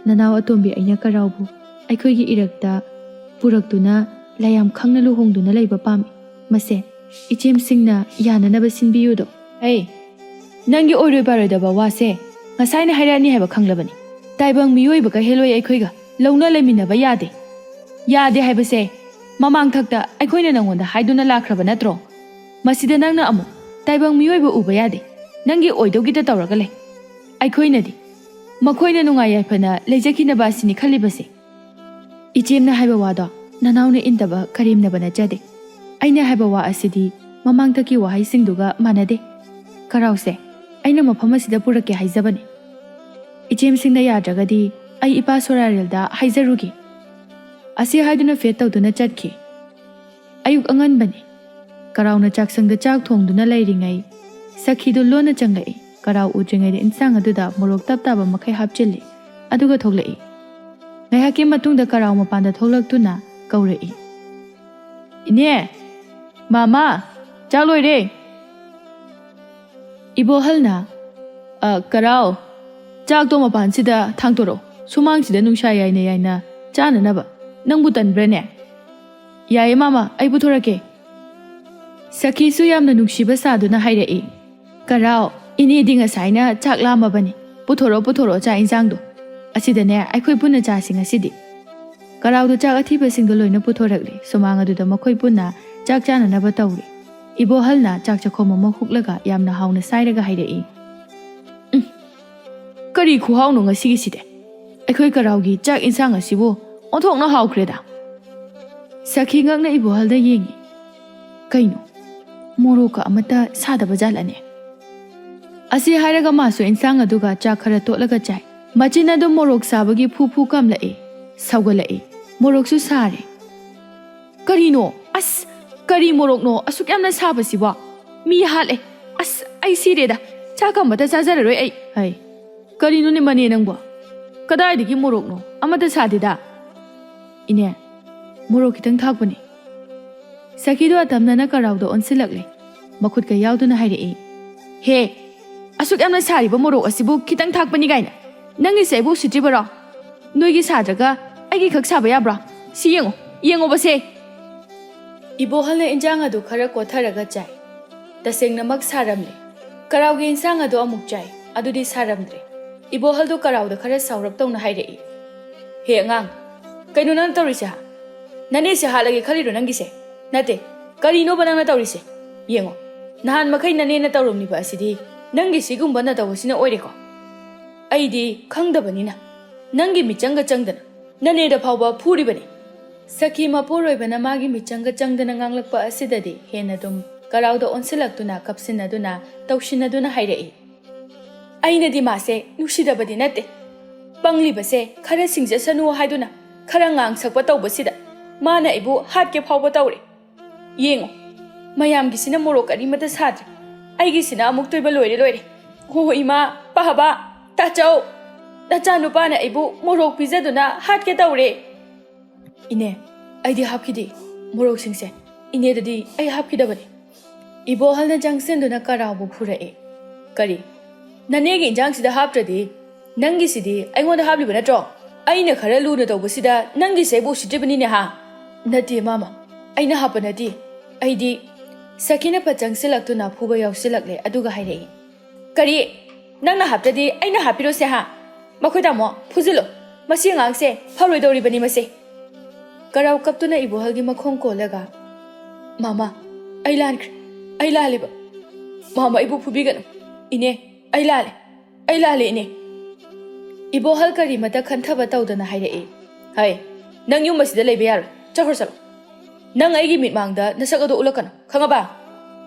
ꯅꯅꯥꯎ ꯑꯇꯣꯝꯕꯤ ꯑꯩꯅ ꯀꯔꯥꯎꯕꯨ ꯑꯩꯈꯣꯏꯒꯤ ꯏꯔꯛꯇ ꯄꯨꯔꯛꯇꯨꯅ ꯂꯥꯏꯌꯥꯝ ꯈꯪꯅ ꯂꯨꯍꯣꯡꯗꯨꯅ ꯂꯩꯕ ꯄꯥꯝꯃꯤ꯫ ꯃꯁꯦ ꯏꯆꯦꯝꯁꯤꯡꯅ ꯌꯥꯅꯅꯕ ꯁꯤꯟꯕꯤꯌꯨꯗꯣ꯫ ꯍꯩ, ꯅꯪꯒꯤ ꯑꯣꯏꯔꯣꯏ ꯄꯥꯔꯣꯏꯗꯕ ꯋꯥꯁꯦ ꯉꯁꯥꯏꯅ ꯍꯥꯏꯔꯛꯑꯅꯤ ꯍꯥꯏꯕ ꯈꯪꯂꯕꯅꯤ꯫ ꯇꯥꯏꯕꯪ ꯃꯤꯑꯣꯏꯕꯒ ꯍꯦꯂꯣꯏ ꯑꯩꯈꯣꯏꯒ ꯂꯧꯅ ꯂꯩꯃꯤꯟꯅꯕ ꯌꯥꯗꯦ꯫ ꯌꯥꯗꯦ ꯍꯥꯏꯕꯁꯦ ꯃꯃꯥꯡꯊꯛꯇ ꯑꯩꯈꯣꯏꯅ ꯅꯪꯉꯣꯟꯗ ꯍꯥꯏꯗꯨꯅ ꯂꯥꯛꯈ꯭ꯔꯕ ꯅꯠꯇ꯭ꯔꯣ? ꯃꯁꯤꯗ ꯅꯪꯅ ꯑꯃꯨꯛ ꯇꯥꯏꯕꯪ ꯃꯤꯑꯣꯏꯕ ꯎꯕ ꯌꯥꯗꯦ꯫ ꯅꯪꯒꯤ ꯑꯣꯏꯗꯧꯒꯤꯗ ꯇꯧꯔꯒ ꯂꯩ꯫ ꯑꯩꯈꯣꯏꯅꯗꯤ ꯃꯈꯣꯏꯅ ꯅꯨꯡꯉꯥꯏ ꯌꯥꯏꯐꯅ ꯂꯩꯖꯈꯤꯅꯕ ꯑꯁꯤꯅꯤ ꯈꯜꯂꯤꯕꯁꯦ꯫ ꯏꯆꯦꯝꯅ ꯍꯥꯏꯕ ꯋꯥꯗꯣ ꯅꯅꯥꯎꯅ ꯏꯟꯗꯕ ꯀꯔꯦꯝꯅꯕ ꯅꯠꯆꯗꯦ꯫ ꯑꯩꯅ ꯍꯥꯏꯕ ꯋꯥ ꯑꯁꯤꯗꯤ ꯃꯃꯥꯡꯗꯒꯤ ꯋꯥꯍꯩꯁꯤꯡꯗꯨꯒ ꯃꯥꯟꯅꯗꯦ꯫ ꯀꯔꯥꯎꯁꯦ ꯑꯩꯅ ꯃꯐꯝ ꯑꯁꯤꯗ ꯄꯨꯔꯛꯀꯦ ꯍꯥꯏꯖꯕꯅꯤ꯫ ꯏꯆꯦꯝꯁꯤꯡꯅ ꯌꯥꯗ꯭ꯔꯒꯗꯤ ꯑꯩ ꯏꯄꯥ ꯁꯣꯔꯥꯔꯦꯜꯗ ꯍꯥꯏꯖꯔꯨꯒꯦ꯫ ꯑꯁꯤ ꯍꯥꯏꯗꯨꯅ ꯐꯦꯠ ꯇꯧꯗꯨꯅ ꯆꯠꯈꯤ꯫ ꯑꯌꯨꯛ ꯑꯉꯟꯕꯅꯤ꯫ ꯀꯔꯥꯎꯅ ꯆꯥꯛꯁꯪꯗ ꯆꯥꯛ ꯊꯣꯡꯗꯨꯅ ꯂꯩꯔꯤꯉꯩ, ꯁꯈꯤꯗꯨ ꯂꯣꯟꯅ ꯆꯪꯂꯛꯏ꯫ ꯀꯔꯥꯎ ꯎꯗ꯭ꯔꯤꯉꯩꯗ ꯏꯟꯁꯥꯡ ꯑꯗꯨꯗ ꯃꯣꯔꯣꯛ ꯇꯞ ꯇꯥꯕ ꯃꯈꯩ ꯍꯥꯞꯆꯤꯜꯂꯤ, ꯑꯗꯨꯒ ꯊꯣꯛꯂꯛꯏ꯫ ꯉꯥꯏꯍꯥꯛꯀꯤ ꯃꯇꯨꯡꯗ ꯀꯔꯥꯎ ꯃꯄꯥꯟꯗ ꯊꯣꯛꯂꯛꯇꯨꯅ ꯀꯧꯔꯛꯏ, "ꯏꯅꯦ, ꯃꯥꯃꯥ, ꯆꯥꯛ ꯂꯣꯏꯔꯦ!" ꯏꯕꯣꯍꯜꯅ, "ꯑ, ꯀꯔꯥꯎ, ꯆꯥꯛꯇꯣ ꯃꯄꯥꯟꯁꯤꯗ ꯊꯥꯡꯇꯣꯔꯛꯑꯣ, ꯁꯨꯃꯥꯡꯁꯤꯗ ꯅꯨꯡꯁꯥ ꯌꯥꯏꯅ ꯌꯥꯏꯅ ꯆꯥꯅꯅꯕ꯫ ꯅꯪꯕꯨ ꯇꯟꯕ꯭ꯔꯅꯦ?" "ꯌꯥꯏꯌꯦ ꯃꯥꯃꯥ, ꯑꯩ ꯄꯨꯊꯣꯔꯛꯀꯦ꯫" ꯁꯈꯤꯁꯨ ꯌꯥꯝꯅ ꯅꯨꯡꯁꯤꯕ ꯁꯥꯗꯨꯅ ꯍꯥꯏꯔꯛꯏ, "ꯀꯔꯥꯎ, ꯏꯅꯦꯗꯤ ꯉꯁꯥꯏꯅ ꯆꯥꯛ ꯂꯥꯝꯃꯕꯅꯤ꯫ ꯄꯨꯊꯣꯔꯛꯑꯣ, ꯄꯨꯊꯣꯔꯛꯑꯣ ꯆꯥꯛ ꯏꯟꯁꯥꯡꯗꯣ꯫ ꯑꯁꯤꯗꯅꯦ ꯑꯩꯈꯣꯏ ꯄꯨꯟꯅ ꯆꯥꯁꯤ ꯉꯁꯤꯗꯤ꯫" ꯀꯔꯥꯎꯗꯣ ꯆꯥꯛ ꯑꯊꯤꯕꯁꯤꯡꯗꯣ ꯂꯣꯏꯅ ꯄꯨꯊꯣꯔꯛꯂꯦ꯫ ꯁꯨꯃꯥꯡ ꯑꯗꯨꯗ ꯃꯈꯣꯏ ꯄꯨꯟꯅ ꯆꯥꯛ ꯆꯥꯅꯅꯕ ꯇꯧꯔꯤ꯫ ꯏꯕꯣꯍꯜꯅ ꯆꯥꯛ ꯆꯥꯛꯈꯣꯝ ꯑꯃ ꯍꯨꯛꯂꯒ ꯌꯥꯝꯅ ꯍꯥꯎꯅ ꯁꯥꯏꯔꯒ ꯍꯥꯏꯔꯛꯏ, "ꯎꯝ, ꯀꯔꯤ ꯈꯨꯍꯥꯎꯅꯣ ꯉꯁꯤꯒꯤꯁꯤꯗꯤ? ꯑꯩꯈꯣꯏ ꯀꯔꯥꯎꯒꯤ ꯆꯥꯛ ꯏꯟꯁꯥꯡ ꯑꯁꯤꯕꯨ ꯑꯣꯟꯊꯣꯛꯅ ꯍꯥꯎꯈ꯭ꯔꯦꯗ꯫" ꯁꯈꯤ ꯉꯛꯅ ꯏꯕꯣꯍꯜꯗ ꯌꯦꯡꯉꯤ꯫ "ꯀꯩꯅꯣ, ꯃꯣꯔꯣꯛꯀ ꯑꯃꯠꯇ ꯁꯥꯗꯕ ꯖꯥꯠꯂꯅꯦ?" ꯑꯁꯤ ꯍꯥꯏꯔꯒ ꯃꯥꯁꯨ ꯏꯟꯁꯥꯡ ꯑꯗꯨꯒ ꯆꯥꯛ ꯈꯔ ꯇꯣꯠꯂꯒ ꯆꯥꯏ꯫ ꯃꯆꯤꯟ ꯑꯗꯨ ꯃꯣꯔꯣꯛ ꯁꯥꯕꯒꯤ ꯐꯨ ꯐꯨ ꯀꯥꯝꯂꯛꯏ, ꯁꯧꯒꯠꯂꯛꯏ꯫ ꯃꯣꯔꯣꯛꯁꯨ ꯁꯥꯔꯦ꯫ "ꯀꯔꯤꯅꯣ? ꯑꯁ, ꯀꯔꯤ ꯃꯣꯔꯣꯛꯅꯣ ꯑꯁꯨꯛ ꯌꯥꯝꯅ ꯁꯥꯕꯁꯤꯕꯣ? ꯃꯤ ꯍꯥꯠꯂꯦ꯫ ꯑꯁ, ꯑꯩ ꯁꯤꯔꯦꯗ꯫ ꯆꯥꯛ ꯑꯃꯇ ꯆꯥꯖꯔꯔꯣꯏ ꯑꯩ꯫" "ꯍꯩ, ꯀꯔꯤꯅꯣꯅꯦ ꯃꯅꯦ ꯅꯪꯕꯣ? ꯀꯗꯥꯏꯗꯒꯤ ꯃꯣꯔꯣꯛꯅꯣ? ꯑꯃꯠꯇ ꯁꯥꯗꯦꯗ꯫" "ꯏꯅꯦ, ꯃꯣꯔꯣꯛ ꯈꯤꯇꯪ ꯊꯥꯛꯄꯅꯦ꯫" ꯁꯈꯤꯗꯣ ꯑꯇꯝꯅꯅ ꯀꯔꯥꯎꯗ ꯑꯣꯟꯁꯤꯜꯂꯛꯂꯦ꯫ ꯃꯈꯨꯠꯀ ꯌꯥꯎꯗꯨꯅ ꯍꯥꯏꯔꯛꯏ, "ꯍꯦ, ꯑꯁꯨꯛ ꯌꯥꯝꯅ ꯁꯥꯔꯤꯕ ꯃꯣꯔꯣꯛ ꯑꯁꯤꯕꯨ ꯈꯤꯇꯪ ꯊꯥꯛꯄꯅꯤ ꯀꯥꯏꯅ? ꯅꯪꯒꯤꯁꯦ ꯑꯩꯕꯨ ꯎꯁꯤꯠꯇ꯭ꯔꯤꯕꯔꯣ? ꯅꯣꯏꯒꯤ ꯁꯥꯗ꯭ꯔꯒ ꯑꯩꯒꯤ ꯈꯛ ꯁꯥꯕ ꯌꯥꯕ꯭ꯔꯣ? ꯁꯤ ꯌꯦꯡꯉꯨ, ꯌꯦꯡꯉꯣꯕꯁꯦ꯫ ꯏꯕꯣꯍꯜꯅ ꯏꯟꯖꯥꯡ ꯑꯗꯨ ꯈꯔ ꯀꯣꯊꯔꯒ ꯆꯥꯏ꯫ ꯇꯁꯦꯡꯅꯃꯛ ꯁꯥꯔꯝꯂꯦ꯫ ꯀꯔꯥꯎꯒꯤ ꯏꯟꯁꯥꯡ ꯑꯗꯨ ꯑꯃꯨꯛ ꯆꯥꯏ꯫ ꯑꯗꯨꯗꯤ ꯁꯥꯔꯝꯗ꯭ꯔꯦ꯫ ꯏꯕꯣꯍꯜꯗꯨ ꯀꯔꯥꯎꯗ ꯈꯔ ꯁꯥꯎꯔꯞ ꯇꯧꯅ ꯍꯥꯏꯔꯛꯏ, "ꯍꯦ ꯑꯉꯥꯡ, ꯀꯩꯅꯣ ꯅꯪ ꯇꯧꯔꯤꯁꯦ, ꯍꯥ? ꯅꯅꯦꯁꯦ ꯍꯥꯠꯂꯒꯦ ꯈꯜꯂꯤꯔꯣ ꯅꯪꯒꯤꯁꯦ? ꯅꯠꯇꯦ, ꯀꯔꯤꯅꯣꯕ ꯅꯪꯅ ꯇꯧꯔꯤꯁꯦ? ꯌꯦꯡꯉꯣ, ꯅꯍꯥꯟ ꯃꯈꯩ ꯅꯅꯦꯅ ꯇꯧꯔꯝꯂꯤꯕ ꯑꯁꯤꯗꯤ ꯅꯪꯒꯤ ꯁꯤꯒꯨꯝꯕ ꯅꯇꯧ ꯑꯁꯤꯅ ꯑꯣꯏꯔꯦꯀꯣ? ꯑꯩꯗꯤ ꯈꯪꯗꯕꯅꯤꯅ ꯅꯪꯒꯤ ꯃꯤꯆꯪꯒ ꯆꯪꯗꯅ ꯅꯅꯦꯗ ꯐꯥꯎꯕ ꯐꯨꯔꯤꯕꯅꯤ꯫" ꯁꯈꯤ ꯃꯄꯨꯔꯣꯏꯕꯅ ꯃꯥꯒꯤ ꯃꯤꯆꯪꯒ ꯆꯪꯗꯅ ꯉꯥꯡꯂꯛꯄ ꯑꯁꯤꯗꯗꯤ ꯍꯦꯟꯅ ꯑꯗꯨꯝ ꯀꯔꯥꯎꯗ ꯑꯣꯟꯁꯤꯜꯂꯛꯇꯨꯅ ꯀꯞꯁꯤꯟꯅꯗꯨꯅ ꯇꯧꯁꯤꯟꯅꯗꯨꯅ ꯍꯥꯏꯔꯛꯏ, "ꯑꯩꯅꯗꯤ ꯃꯥꯁꯦ ꯅꯨꯡꯁꯤꯗꯕꯗꯤ ꯅꯠꯇꯦ꯫ ꯄꯪꯂꯤꯕꯁꯦ ꯈꯔ ꯁꯤꯡꯖꯁꯅꯨ ꯍꯥꯏꯗꯨꯅ ꯈꯔ ꯉꯥꯡꯁꯛꯄ ꯇꯧꯕꯁꯤꯗ ꯃꯥꯅ ꯑꯩꯕꯨ ꯍꯥꯠꯀꯦ ꯐꯥꯎꯕ ꯇꯧꯔꯦ꯫ ꯌꯦꯡꯉꯣ, ꯃꯌꯥꯝꯒꯤꯁꯤꯅ ꯃꯣꯔꯣꯛ ꯀꯔꯤꯃꯇ ꯁꯥꯗ꯭ꯔꯦ꯫ ꯑꯩꯒꯤꯁꯤꯅ ꯑꯃꯨꯛꯇꯣꯏꯕ ꯂꯣꯏꯔꯦ ꯂꯣꯏꯔꯦ꯫ ꯍꯣ ꯏꯃꯥ, ꯄꯥꯕ, ꯇꯥꯆꯧ, ꯅꯆꯥꯅꯨꯄꯥꯅ ꯑꯩꯕꯨ ꯃꯣꯔꯣꯛ ꯄꯤꯖꯗꯨꯅ ꯍꯥꯠꯀꯦ ꯇꯧꯔꯦ꯫" "ꯏꯅꯦ, ꯑꯩꯗꯤ ꯍꯥꯞꯈꯤꯗꯦ꯫ ꯃꯣꯔꯣꯛꯁꯤꯡꯁꯦ ꯏꯅꯦꯗꯗꯤ ꯑꯩ ꯍꯥꯞꯈꯤꯗꯕꯅꯤ꯫" ꯏꯕꯣꯍꯜꯅ ꯆꯪꯁꯤꯟꯗꯨꯅ ꯀꯔꯥꯎꯕꯨ ꯐꯨꯔꯛꯑꯦ꯫ "ꯀꯔꯤ? ꯅꯅꯦꯒꯤ ꯏꯟꯖꯥꯡꯁꯤꯗ ꯍꯥꯞꯇ꯭ꯔꯗꯤ ꯅꯪꯒꯤꯁꯤꯗꯤ ꯑꯩꯉꯣꯟꯗ ꯍꯥꯞꯂꯤꯕ ꯅꯠꯇ꯭ꯔꯣ? ꯑꯩꯅ ꯈꯔ ꯂꯨꯅ ꯇꯧꯕꯁꯤꯗ ꯅꯪꯒꯤꯁꯦ ꯑꯩꯕꯨ ꯎꯁꯤꯠꯇ꯭ꯔꯤꯕꯅꯤꯅꯦ ꯍꯥ?" "ꯅꯠꯇꯦ ꯃꯥꯃ, ꯑꯩꯅ ꯍꯥꯞꯄ ꯅꯠꯇꯦ꯫ ꯑꯩꯗꯤ..." ꯁꯈꯤꯅ ꯐꯠ ꯆꯪꯁꯤꯜꯂꯛꯇꯨꯅ ꯐꯨꯕ ꯌꯥꯎꯁꯤꯜꯂꯛꯂꯦ, ꯑꯗꯨꯒ ꯍꯥꯏꯔꯛꯏ, "ꯀꯔꯤ? ꯅꯪꯅ ꯍꯥꯞꯇ꯭ꯔꯗꯤ ꯑꯩꯅ ꯍꯥꯞꯄꯤꯔꯣꯁꯦ ꯍꯥ? ꯃꯈꯣꯏ ꯇꯥꯃꯣ, ꯐꯨꯖꯤꯜꯂꯣ꯫ ꯃꯁꯤ ꯑꯉꯥꯡꯁꯦ ꯐꯔꯣꯏꯗꯧꯔꯤꯕꯅꯤ ꯃꯁꯦ꯫" ꯀꯔꯥꯎ ꯀꯞꯇꯨꯅ ꯏꯕꯣꯍꯜꯒꯤ ꯃꯈꯣꯡ ꯀꯣꯜꯂꯒ, "ꯃꯥꯃ, ꯑꯩ ꯂꯥꯟꯈ꯭ꯔꯦ꯫ ꯑꯩ ꯂꯥꯜꯂꯦꯕ꯫ ꯃꯥꯃ, ꯑꯩꯕꯨ ꯐꯨꯕꯤꯒꯅꯨ꯫ ꯏꯅꯦ, ꯑꯩ ꯂꯥꯜꯂꯦ꯫ ꯑꯩ ꯂꯥꯜꯂꯦ, ꯏꯅꯦ꯫" ꯏꯕꯣꯍꯜ ꯀꯔꯤꯃꯇ ꯈꯟꯊꯕ ꯇꯧꯗꯅ ꯍꯥꯏꯔꯛꯏ, "ꯍꯩ, ꯅꯪ ꯌꯨꯝ ꯑꯁꯤꯗ ꯂꯩꯕ ꯌꯥꯔꯣꯏ꯫ ꯆꯠꯈ꯭ꯔꯣ, ꯆꯠꯂꯣ꯫ ꯅꯪ ꯑꯩꯒꯤ ꯃꯤꯠꯃꯥꯡꯗ ꯅꯁꯛ ꯑꯗꯨ ꯎꯠꯂꯛꯀꯅꯨ, ꯈꯪꯉꯕ?"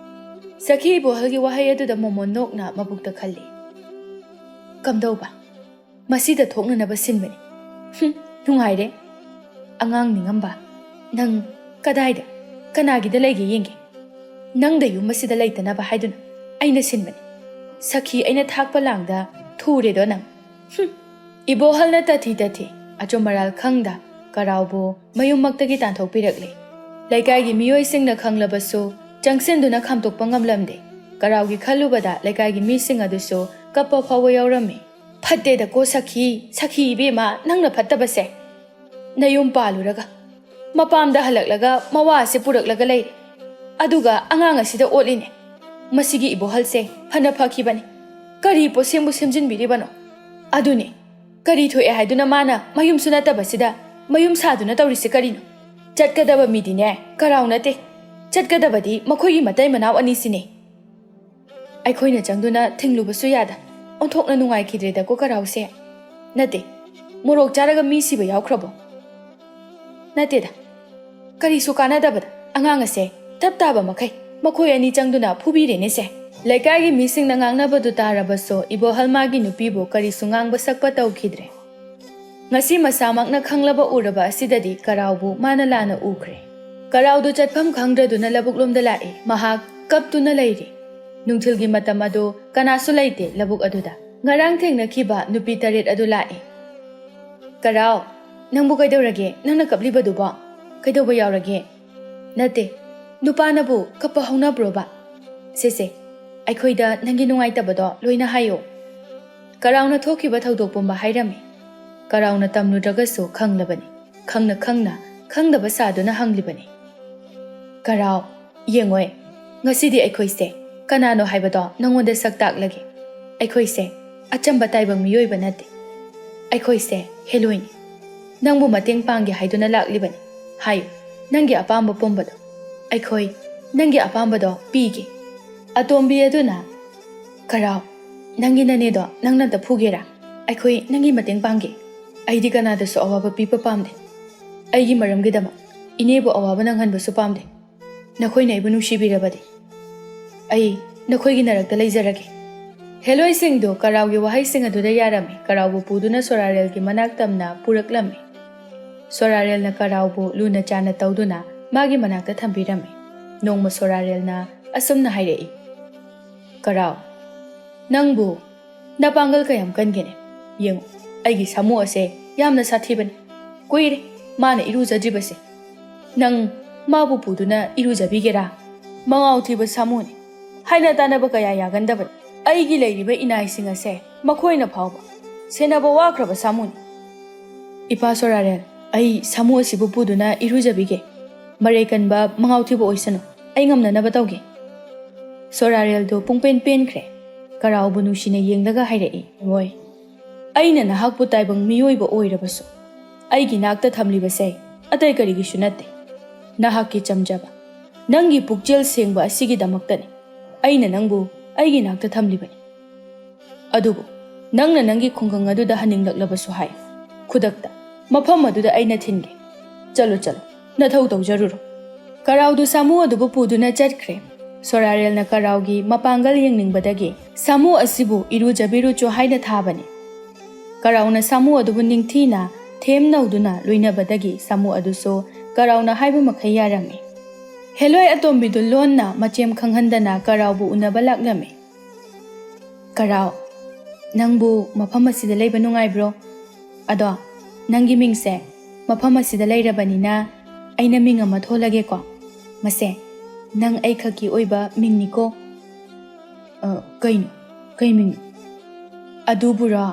ꯁꯈꯤ ꯏꯕꯣꯍꯜꯒꯤ ꯋꯥꯍꯩ ꯑꯗꯨꯗ ꯃꯣꯃꯣꯟ ꯅꯣꯛꯅ ꯃꯕꯨꯛꯇ ꯈꯜꯂꯤ, "ꯀꯝꯗꯧꯕ? ꯃꯁꯤꯗ ꯊꯣꯛꯅꯅꯕ ꯁꯤꯟꯕꯅꯤ꯫ ꯍꯨꯝ, ꯅꯨꯡꯉꯥꯏꯔꯦ꯫ ꯑꯉꯥꯡ ꯅꯤꯡꯉꯝꯕ, ꯅꯪ ꯀꯗꯥꯏꯗ, ꯀꯅꯥꯒꯤꯗ ꯂꯩꯒꯦ ꯌꯦꯡꯒꯦ꯫ ꯅꯪꯗ ꯌꯨꯝ ꯑꯁꯤꯗ ꯂꯩꯇꯅꯕ ꯍꯥꯏꯗꯨꯅ ꯑꯩꯅ ꯁꯤꯟꯕꯅꯤ꯫ ꯁꯈꯤ ꯑꯩꯅ ꯊꯥꯛꯄ ꯂꯥꯡꯗ ꯊꯨꯔꯦꯗꯣ ꯅꯪ꯫ ꯍꯨꯝ꯫" ꯏꯕꯣꯍꯜꯅ ꯇꯊꯤ ꯇꯊꯤ, ꯑꯆꯨꯝ ꯑꯔꯥꯜ ꯈꯪꯗ ꯀꯔꯥꯎꯕꯨ ꯃꯌꯨꯝꯃꯛꯇꯒꯤ ꯇꯥꯟꯊꯣꯛꯄꯤꯔꯛꯂꯦ꯫ ꯂꯩꯀꯥꯏꯒꯤ ꯃꯤꯑꯣꯏꯁꯤꯡꯅ ꯈꯪꯂꯕꯁꯨ ꯆꯪꯁꯤꯟꯗꯨꯅ ꯈꯥꯝꯇꯣꯛꯄ ꯉꯝꯂꯝꯗꯦ꯫ ꯀꯔꯥꯎꯒꯤ ꯈꯜꯂꯨꯕꯗ ꯂꯩꯀꯥꯏꯒꯤ ꯃꯤꯁꯤꯡ ꯑꯗꯨꯁꯨ ꯀꯞꯄ ꯐꯥꯎꯕ ꯌꯥꯎꯔꯝꯃꯤ꯫ "ꯐꯠꯇꯦꯗꯀꯣ ꯁꯈꯤ, ꯁꯈꯤ ꯏꯕꯦꯝꯃ, ꯅꯪꯅ ꯐꯠꯇꯕꯁꯦ꯫ ꯅꯌꯨꯝ ꯄꯥꯜꯂꯨꯔꯒ ꯃꯄꯥꯝꯗ ꯍꯜꯂꯛꯂꯒ ꯃꯋꯥ ꯑꯁꯤ ꯄꯨꯔꯛꯂꯒ ꯂꯩꯔꯦ꯫ ꯑꯗꯨꯒ ꯑꯉꯥꯡ ꯑꯁꯤꯗ ꯑꯣꯠꯂꯤꯅꯦ꯫ ꯃꯁꯤꯒꯤ ꯏꯕꯣꯍꯜꯁꯦ ꯐꯅ ꯐꯈꯤꯕꯅꯤ꯫ ꯀꯔꯤ ꯄꯣꯠꯁꯦꯝꯕꯨ ꯁꯦꯝꯖꯤꯟꯕꯤꯔꯤꯕꯅꯣ? ꯑꯗꯨꯅꯤ, ꯀꯔꯤ ꯊꯣꯛꯑꯦ ꯍꯥꯏꯗꯨꯅ ꯃꯥꯅ ꯃꯌꯨꯝꯁꯨ ꯅꯠꯇꯕꯁꯤꯗ ꯃꯌꯨꯝ ꯁꯥꯗꯨꯅ ꯇꯧꯔꯤꯁꯤ ꯀꯔꯤꯅꯣ? ꯆꯠꯀꯗꯕ ꯃꯤꯗꯤꯅꯦ ꯀꯔꯥꯎ ꯅꯠꯇꯦ꯫ ꯆꯠꯀꯗꯕꯗꯤ ꯃꯈꯣꯏꯒꯤ ꯃꯇꯩ ꯃꯅꯥꯎ ꯑꯅꯤꯁꯤꯅꯦ꯫ ꯑꯩꯈꯣꯏꯅ ꯆꯪꯗꯨꯅ ꯊꯤꯡꯂꯨꯕꯁꯨ ꯌꯥꯗ꯫ ꯑꯣꯟꯊꯣꯛꯅ ꯅꯨꯡꯉꯥꯏꯈꯤꯗ꯭ꯔꯦꯗꯀꯣ ꯀꯔꯥꯎꯁꯦ꯫ ꯅꯠꯇꯦ, ꯃꯣꯔꯣꯛ ꯆꯥꯔꯒ ꯃꯤ ꯁꯤꯕ ꯌꯥꯎꯈ꯭ꯔꯕꯣ? ꯅꯠꯇꯦꯗ꯫ ꯀꯔꯤꯁꯨ ꯀꯥꯟꯅꯗꯕꯗ ꯑꯉꯥꯡ ꯑꯁꯦ ꯇꯞ ꯇꯥꯕ ꯃꯈꯩ ꯃꯈꯣꯏ ꯑꯅꯤ ꯆꯪꯗꯨꯅ ꯐꯨꯕꯤꯔꯦꯅꯦꯁꯦ꯫ ꯂꯩꯀꯥꯏꯒꯤ ꯃꯤꯁꯤꯡꯅ ꯉꯥꯡꯅꯕꯗꯨ ꯇꯥꯔꯕꯁꯨ ꯏꯕꯣꯍꯜ ꯃꯥꯒꯤ ꯅꯨꯄꯤꯕꯨ ꯀꯔꯤꯁꯨ ꯉꯥꯡꯕ ꯁꯛꯄ ꯇꯧꯈꯤꯗ꯭ꯔꯦ꯫ ꯉꯁꯤ ꯃꯁꯥꯃꯛꯅ ꯈꯪꯂꯕ ꯎꯔꯕ ꯑꯁꯤꯗꯗꯤ ꯀꯔꯥꯎꯕꯨ ꯃꯥꯅ ꯂꯥꯟꯅ ꯎꯈ꯭ꯔꯦ꯫ ꯀꯔꯥꯎꯗꯨ ꯆꯠꯐꯝ ꯈꯪꯗ꯭ꯔꯗꯨꯅ ꯂꯧꯕꯨꯛꯂꯣꯝꯗ ꯂꯥꯛꯏ꯫ ꯃꯍꯥꯛ ꯀꯞꯇꯨꯅ ꯂꯩꯔꯤ꯫ ꯅꯨꯡꯊꯤꯜꯒꯤ ꯃꯇꯝ ꯑꯗꯨ ꯀꯅꯥꯁꯨ ꯂꯩꯇꯦ ꯂꯧꯕꯨꯛ ꯑꯗꯨꯗ꯫ ꯉꯔꯥꯡ ꯊꯦꯡꯅꯈꯤꯕ ꯅꯨꯄꯤ ꯇꯔꯦꯠ ꯑꯗꯨ ꯂꯥꯛꯏ꯫ "ꯀꯔꯥꯎ, ꯅꯪꯕꯨ ꯀꯩꯗꯧꯔꯒꯦ? ꯅꯪꯅ ꯀꯞꯂꯤꯕꯗꯨꯕꯣ? ꯀꯩꯗꯧꯕ ꯌꯥꯎꯔꯒꯦ?" "ꯅꯠꯇꯦ, ꯅꯨꯄꯥꯅꯕꯨ ꯀꯞꯄ ꯍꯧꯅꯕ꯭ꯔꯣꯕ?" "ꯁꯦ ꯁꯦ, ꯑꯩꯈꯣꯏꯗ ꯅꯪꯒꯤ ꯅꯨꯡꯉꯥꯏꯇꯕꯗꯣ ꯂꯣꯏꯅ ꯍꯥꯏꯌꯣ꯫" ꯀꯔꯥꯎꯅ ꯊꯣꯛꯈꯤꯕ ꯊꯧꯗꯣꯛ ꯄꯨꯝꯕ ꯍꯥꯏꯔꯝꯃꯤ꯫ ꯀꯔꯥꯎꯅ ꯇꯝꯂꯨꯗ꯭ꯔꯒꯁꯨ ꯈꯪꯂꯕꯅꯤ꯫ ꯈꯪꯅ ꯈꯪꯅ ꯈꯪꯗꯕ ꯁꯥꯗꯨꯅ ꯍꯪꯂꯤꯕꯅꯤ꯫ "ꯀꯔꯥꯎ, ꯌꯦꯡꯉꯣꯏ, ꯉꯁꯤꯗꯤ ꯑꯩꯈꯣꯏꯁꯦ ꯀꯅꯥꯅꯣ ꯍꯥꯏꯕꯗꯣ ꯅꯪꯉꯣꯟꯗ ꯁꯛ ꯇꯥꯛꯂꯒꯦ꯫ ꯑꯩꯈꯣꯏꯁꯦ ꯑꯆꯝꯕ ꯇꯥꯏꯕꯪ ꯃꯤꯑꯣꯏꯕ ꯅꯠꯇꯦ꯫ ꯑꯩꯈꯣꯏꯁꯦ ꯍꯦꯂꯣꯏꯅꯤ꯫ ꯅꯪꯕꯨ ꯃꯇꯦꯡ ꯄꯥꯡꯒꯦ ꯍꯥꯏꯗꯨꯅ ꯂꯥꯛꯂꯤꯕꯅꯤ꯫ ꯍꯥꯏꯌꯨ, ꯅꯪꯒꯤ ꯑꯄꯥꯝꯕ ꯄꯨꯝꯕꯗꯣ꯫ ꯑꯩꯈꯣꯏ ꯅꯪꯒꯤ ꯑꯄꯥꯝꯕꯗꯣ ꯄꯤꯒꯦ꯫" ꯑꯇꯣꯝꯕꯤ ꯑꯗꯨꯅ, "ꯀꯔꯥꯎ, ꯅꯪꯒꯤ ꯅꯅꯦꯗꯣ ꯅꯪꯅ ꯑꯝꯇ ꯐꯨꯒꯦꯔꯥ? ꯑꯩꯈꯣꯏ ꯅꯪꯒꯤ ꯃꯇꯦꯡ ꯄꯥꯡꯒꯦ꯫ ꯑꯩꯗꯤ ꯀꯅꯥꯗꯁꯨ ꯑꯋꯥꯕ ꯄꯤꯕ ꯄꯥꯝꯗꯦ꯫ ꯑꯩꯒꯤ ꯃꯔꯝꯒꯤꯗꯃꯛ ꯏꯅꯦꯕꯨ ꯑꯋꯥꯕ ꯅꯪꯍꯟꯕꯁꯨ ꯄꯥꯝꯗꯦ꯫ ꯅꯈꯣꯏꯅ ꯑꯩꯕꯨ ꯅꯨꯡꯁꯤꯕꯤꯔꯕꯗꯤ ꯑꯩ ꯅꯈꯣꯏꯒꯤ ꯅꯔꯛꯇ ꯂꯩꯖꯔꯒꯦ꯫" ꯍꯦꯂꯣꯏꯁꯤꯡꯗꯨ ꯀꯔꯥꯎꯒꯤ ꯋꯥꯍꯩꯁꯤꯡ ꯑꯗꯨꯗ ꯌꯥꯔꯝꯃꯤ꯫ ꯀꯔꯥꯎꯕꯨ ꯄꯨꯗꯨꯅ ꯁꯣꯔꯥꯔꯦꯜꯒꯤ ꯃꯅꯥꯛ ꯇꯝꯅ ꯄꯨꯔꯛꯂꯝꯃꯤ꯫ ꯁꯣꯔꯥꯔꯦꯜꯅ ꯀꯔꯥꯎꯕꯨ ꯂꯨꯅ ꯆꯥꯟꯅ ꯇꯧꯗꯨꯅ ꯃꯥꯒꯤ ꯃꯅꯥꯛꯇ ꯊꯝꯕꯤꯔꯝꯃꯤ꯫ ꯅꯣꯡꯃ ꯁꯣꯔꯥꯔꯦꯜꯅ ꯑꯁꯨꯝꯅ ꯍꯥꯏꯔꯛꯏ, "ꯀꯔꯥꯎ, ꯅꯪꯕꯨ ꯅꯄꯥꯡꯒꯜ ꯀꯌꯥꯝ ꯀꯟꯒꯦꯅꯦ? ꯌꯦꯡꯉꯨ, ꯑꯩꯒꯤ ꯁꯥꯃꯨ ꯑꯁꯦ ꯌꯥꯝꯅ ꯁꯥꯊꯤꯕꯅꯤ꯫ ꯀꯨꯏꯔꯦ ꯃꯥꯅ ꯏꯔꯨꯖꯗ꯭ꯔꯤꯕꯁꯦ꯫ ꯅꯪ ꯃꯥꯕꯨ ꯄꯨꯗꯨꯅ ꯏꯔꯨꯖꯕꯤꯒꯦꯔꯥ? ꯃꯉꯥꯎ ꯊꯤꯕ ꯁꯥꯃꯨꯅꯤ꯫ ꯍꯥꯏꯅ ꯇꯥꯅꯕ ꯀꯌꯥ ꯌꯥꯒꯟꯗꯕꯅꯤ꯫ ꯑꯩꯒꯤ ꯂꯩꯔꯤꯕ ꯏꯅꯥꯏꯁꯤꯡ ꯑꯁꯦ ꯃꯈꯣꯏꯅ ꯐꯥꯎꯕ ꯁꯦꯟꯅꯕ ꯋꯥꯈ꯭ꯔꯕ ꯁꯥꯃꯨꯅꯤ꯫" "ꯏꯄꯥ ꯁꯣꯔꯥꯔꯦꯜ, "ꯑꯩ ꯁꯥꯃꯨ ꯑꯁꯤꯕꯨ ꯄꯨꯗꯨꯅ ꯏꯔꯨꯖꯕꯤꯒꯦ꯫ ꯃꯔꯩ ꯀꯟꯕ, ꯃꯉꯥꯎ ꯊꯤꯕ ꯑꯣꯏꯁꯅꯨ꯫ ꯑꯩ ꯉꯝꯅꯅꯕ ꯇꯧꯒꯦ꯫" ꯁꯣꯔꯥꯔꯦꯜꯗꯨ ꯄꯨꯡꯄꯦꯟ ꯄꯦꯟꯈ꯭ꯔꯦ꯫ ꯀꯔꯥꯎꯕꯨ ꯅꯨꯡꯁꯤꯅ ꯌꯦꯡꯂꯒ ꯍꯥꯏꯔꯛꯏ, "ꯏꯃꯣꯏ, ꯑꯩꯅ ꯅꯍꯥꯛꯄꯨ ꯇꯥꯏꯕꯪ ꯃꯤꯑꯣꯏꯕ ꯑꯣꯏꯔꯕꯁꯨ, ꯑꯩꯒꯤ ꯅꯥꯛꯇ ꯊꯝꯂꯤꯕꯁꯦ ꯑꯇꯩ ꯀꯔꯤꯒꯤꯁꯨ ꯅꯠꯇꯦ꯫ ꯅꯍꯥꯛꯀꯤ ꯆꯝꯖꯕ, ꯅꯪꯒꯤ ꯄꯨꯛꯆꯦꯜ ꯁꯦꯡꯕ ꯑꯁꯤꯒꯤꯗꯃꯛꯇꯅꯤ ꯑꯩꯅ ꯅꯪꯕꯨ ꯑꯩꯒꯤ ꯅꯥꯛꯇ ꯊꯝꯂꯤꯕꯅꯤ꯫ ꯑꯗꯨꯕꯨ ꯅꯪꯅ ꯅꯪꯒꯤ ꯈꯨꯡꯒꯪ ꯑꯗꯨꯗ ꯍꯟꯅꯤꯡꯂꯛꯂꯕꯁꯨ ꯍꯥꯏ, ꯈꯨꯗꯛꯇ ꯃꯐꯝ ꯑꯗꯨꯗ ꯑꯩꯅ ꯊꯤꯟꯒꯦ꯫ ꯆꯠꯂꯨ, ꯆꯠꯂꯨ, ꯅꯊꯧ ꯇꯧꯖꯔꯨꯔꯣ꯫" ꯀꯔꯥꯎꯗꯨ ꯁꯥꯃꯨ ꯑꯗꯨꯕꯨ ꯄꯨꯗꯨꯅ ꯆꯠꯈ꯭ꯔꯦ꯫ ꯁꯣꯔꯥꯔꯦꯜꯅ ꯀꯔꯥꯎꯒꯤ ꯃꯄꯥꯡꯒꯜ ꯌꯦꯡꯅꯤꯡꯕꯗꯒꯤ ꯁꯥꯃꯨ ꯑꯁꯤꯕꯨ ꯏꯔꯨꯖꯕꯤꯔꯨꯆꯣ ꯍꯥꯏꯅ ꯊꯥꯕꯅꯤ꯫ ꯀꯔꯥꯎꯅ ꯁꯥꯃꯨ ꯑꯗꯨꯕꯨ ꯅꯤꯡꯊꯤꯅ ꯊꯦꯝ ꯅꯧꯗꯨꯅ ꯂꯣꯏꯅꯕꯗꯒꯤ ꯁꯥꯃꯨ ꯑꯗꯨꯁꯨ ꯀꯔꯥꯎꯅ ꯍꯥꯏꯕ ꯃꯈꯩ ꯌꯥꯔꯝꯃꯤ꯫ ꯍꯦꯂꯣꯏ ꯑꯇꯣꯝꯕꯤꯗꯨ ꯂꯣꯟꯅ ꯃꯆꯦꯝ ꯈꯪꯍꯟꯗꯅ ꯀꯔꯥꯎꯕꯨ ꯎꯅꯕ ꯂꯥꯛꯂꯝꯃꯤ꯫ "ꯀꯔꯥꯎ, ꯅꯪꯕꯨ ꯃꯐꯝ ꯑꯁꯤꯗ ꯂꯩꯕ ꯅꯨꯡꯉꯥꯏꯕ꯭ꯔꯣ? ꯑꯗꯣ ꯅꯪꯒꯤ ꯃꯤꯡꯁꯦ ꯃꯐꯝ ꯑꯁꯤꯗ ꯂꯩꯔꯕꯅꯤꯅ ꯑꯩꯅ ꯃꯤꯡ ꯑꯃ ꯊꯣꯜꯂꯒꯦꯀꯣ꯫ ꯃꯁꯦ ꯅꯪ ꯑꯩꯈꯛꯀꯤ ꯑꯣꯏꯕ ꯃꯤꯡꯅꯤꯀꯣ꯫" "ꯑ, ꯀꯩꯅꯣ? ꯀꯩ ꯃꯤꯡꯅꯣ?" "ꯑꯗꯨꯕꯨꯔꯣ,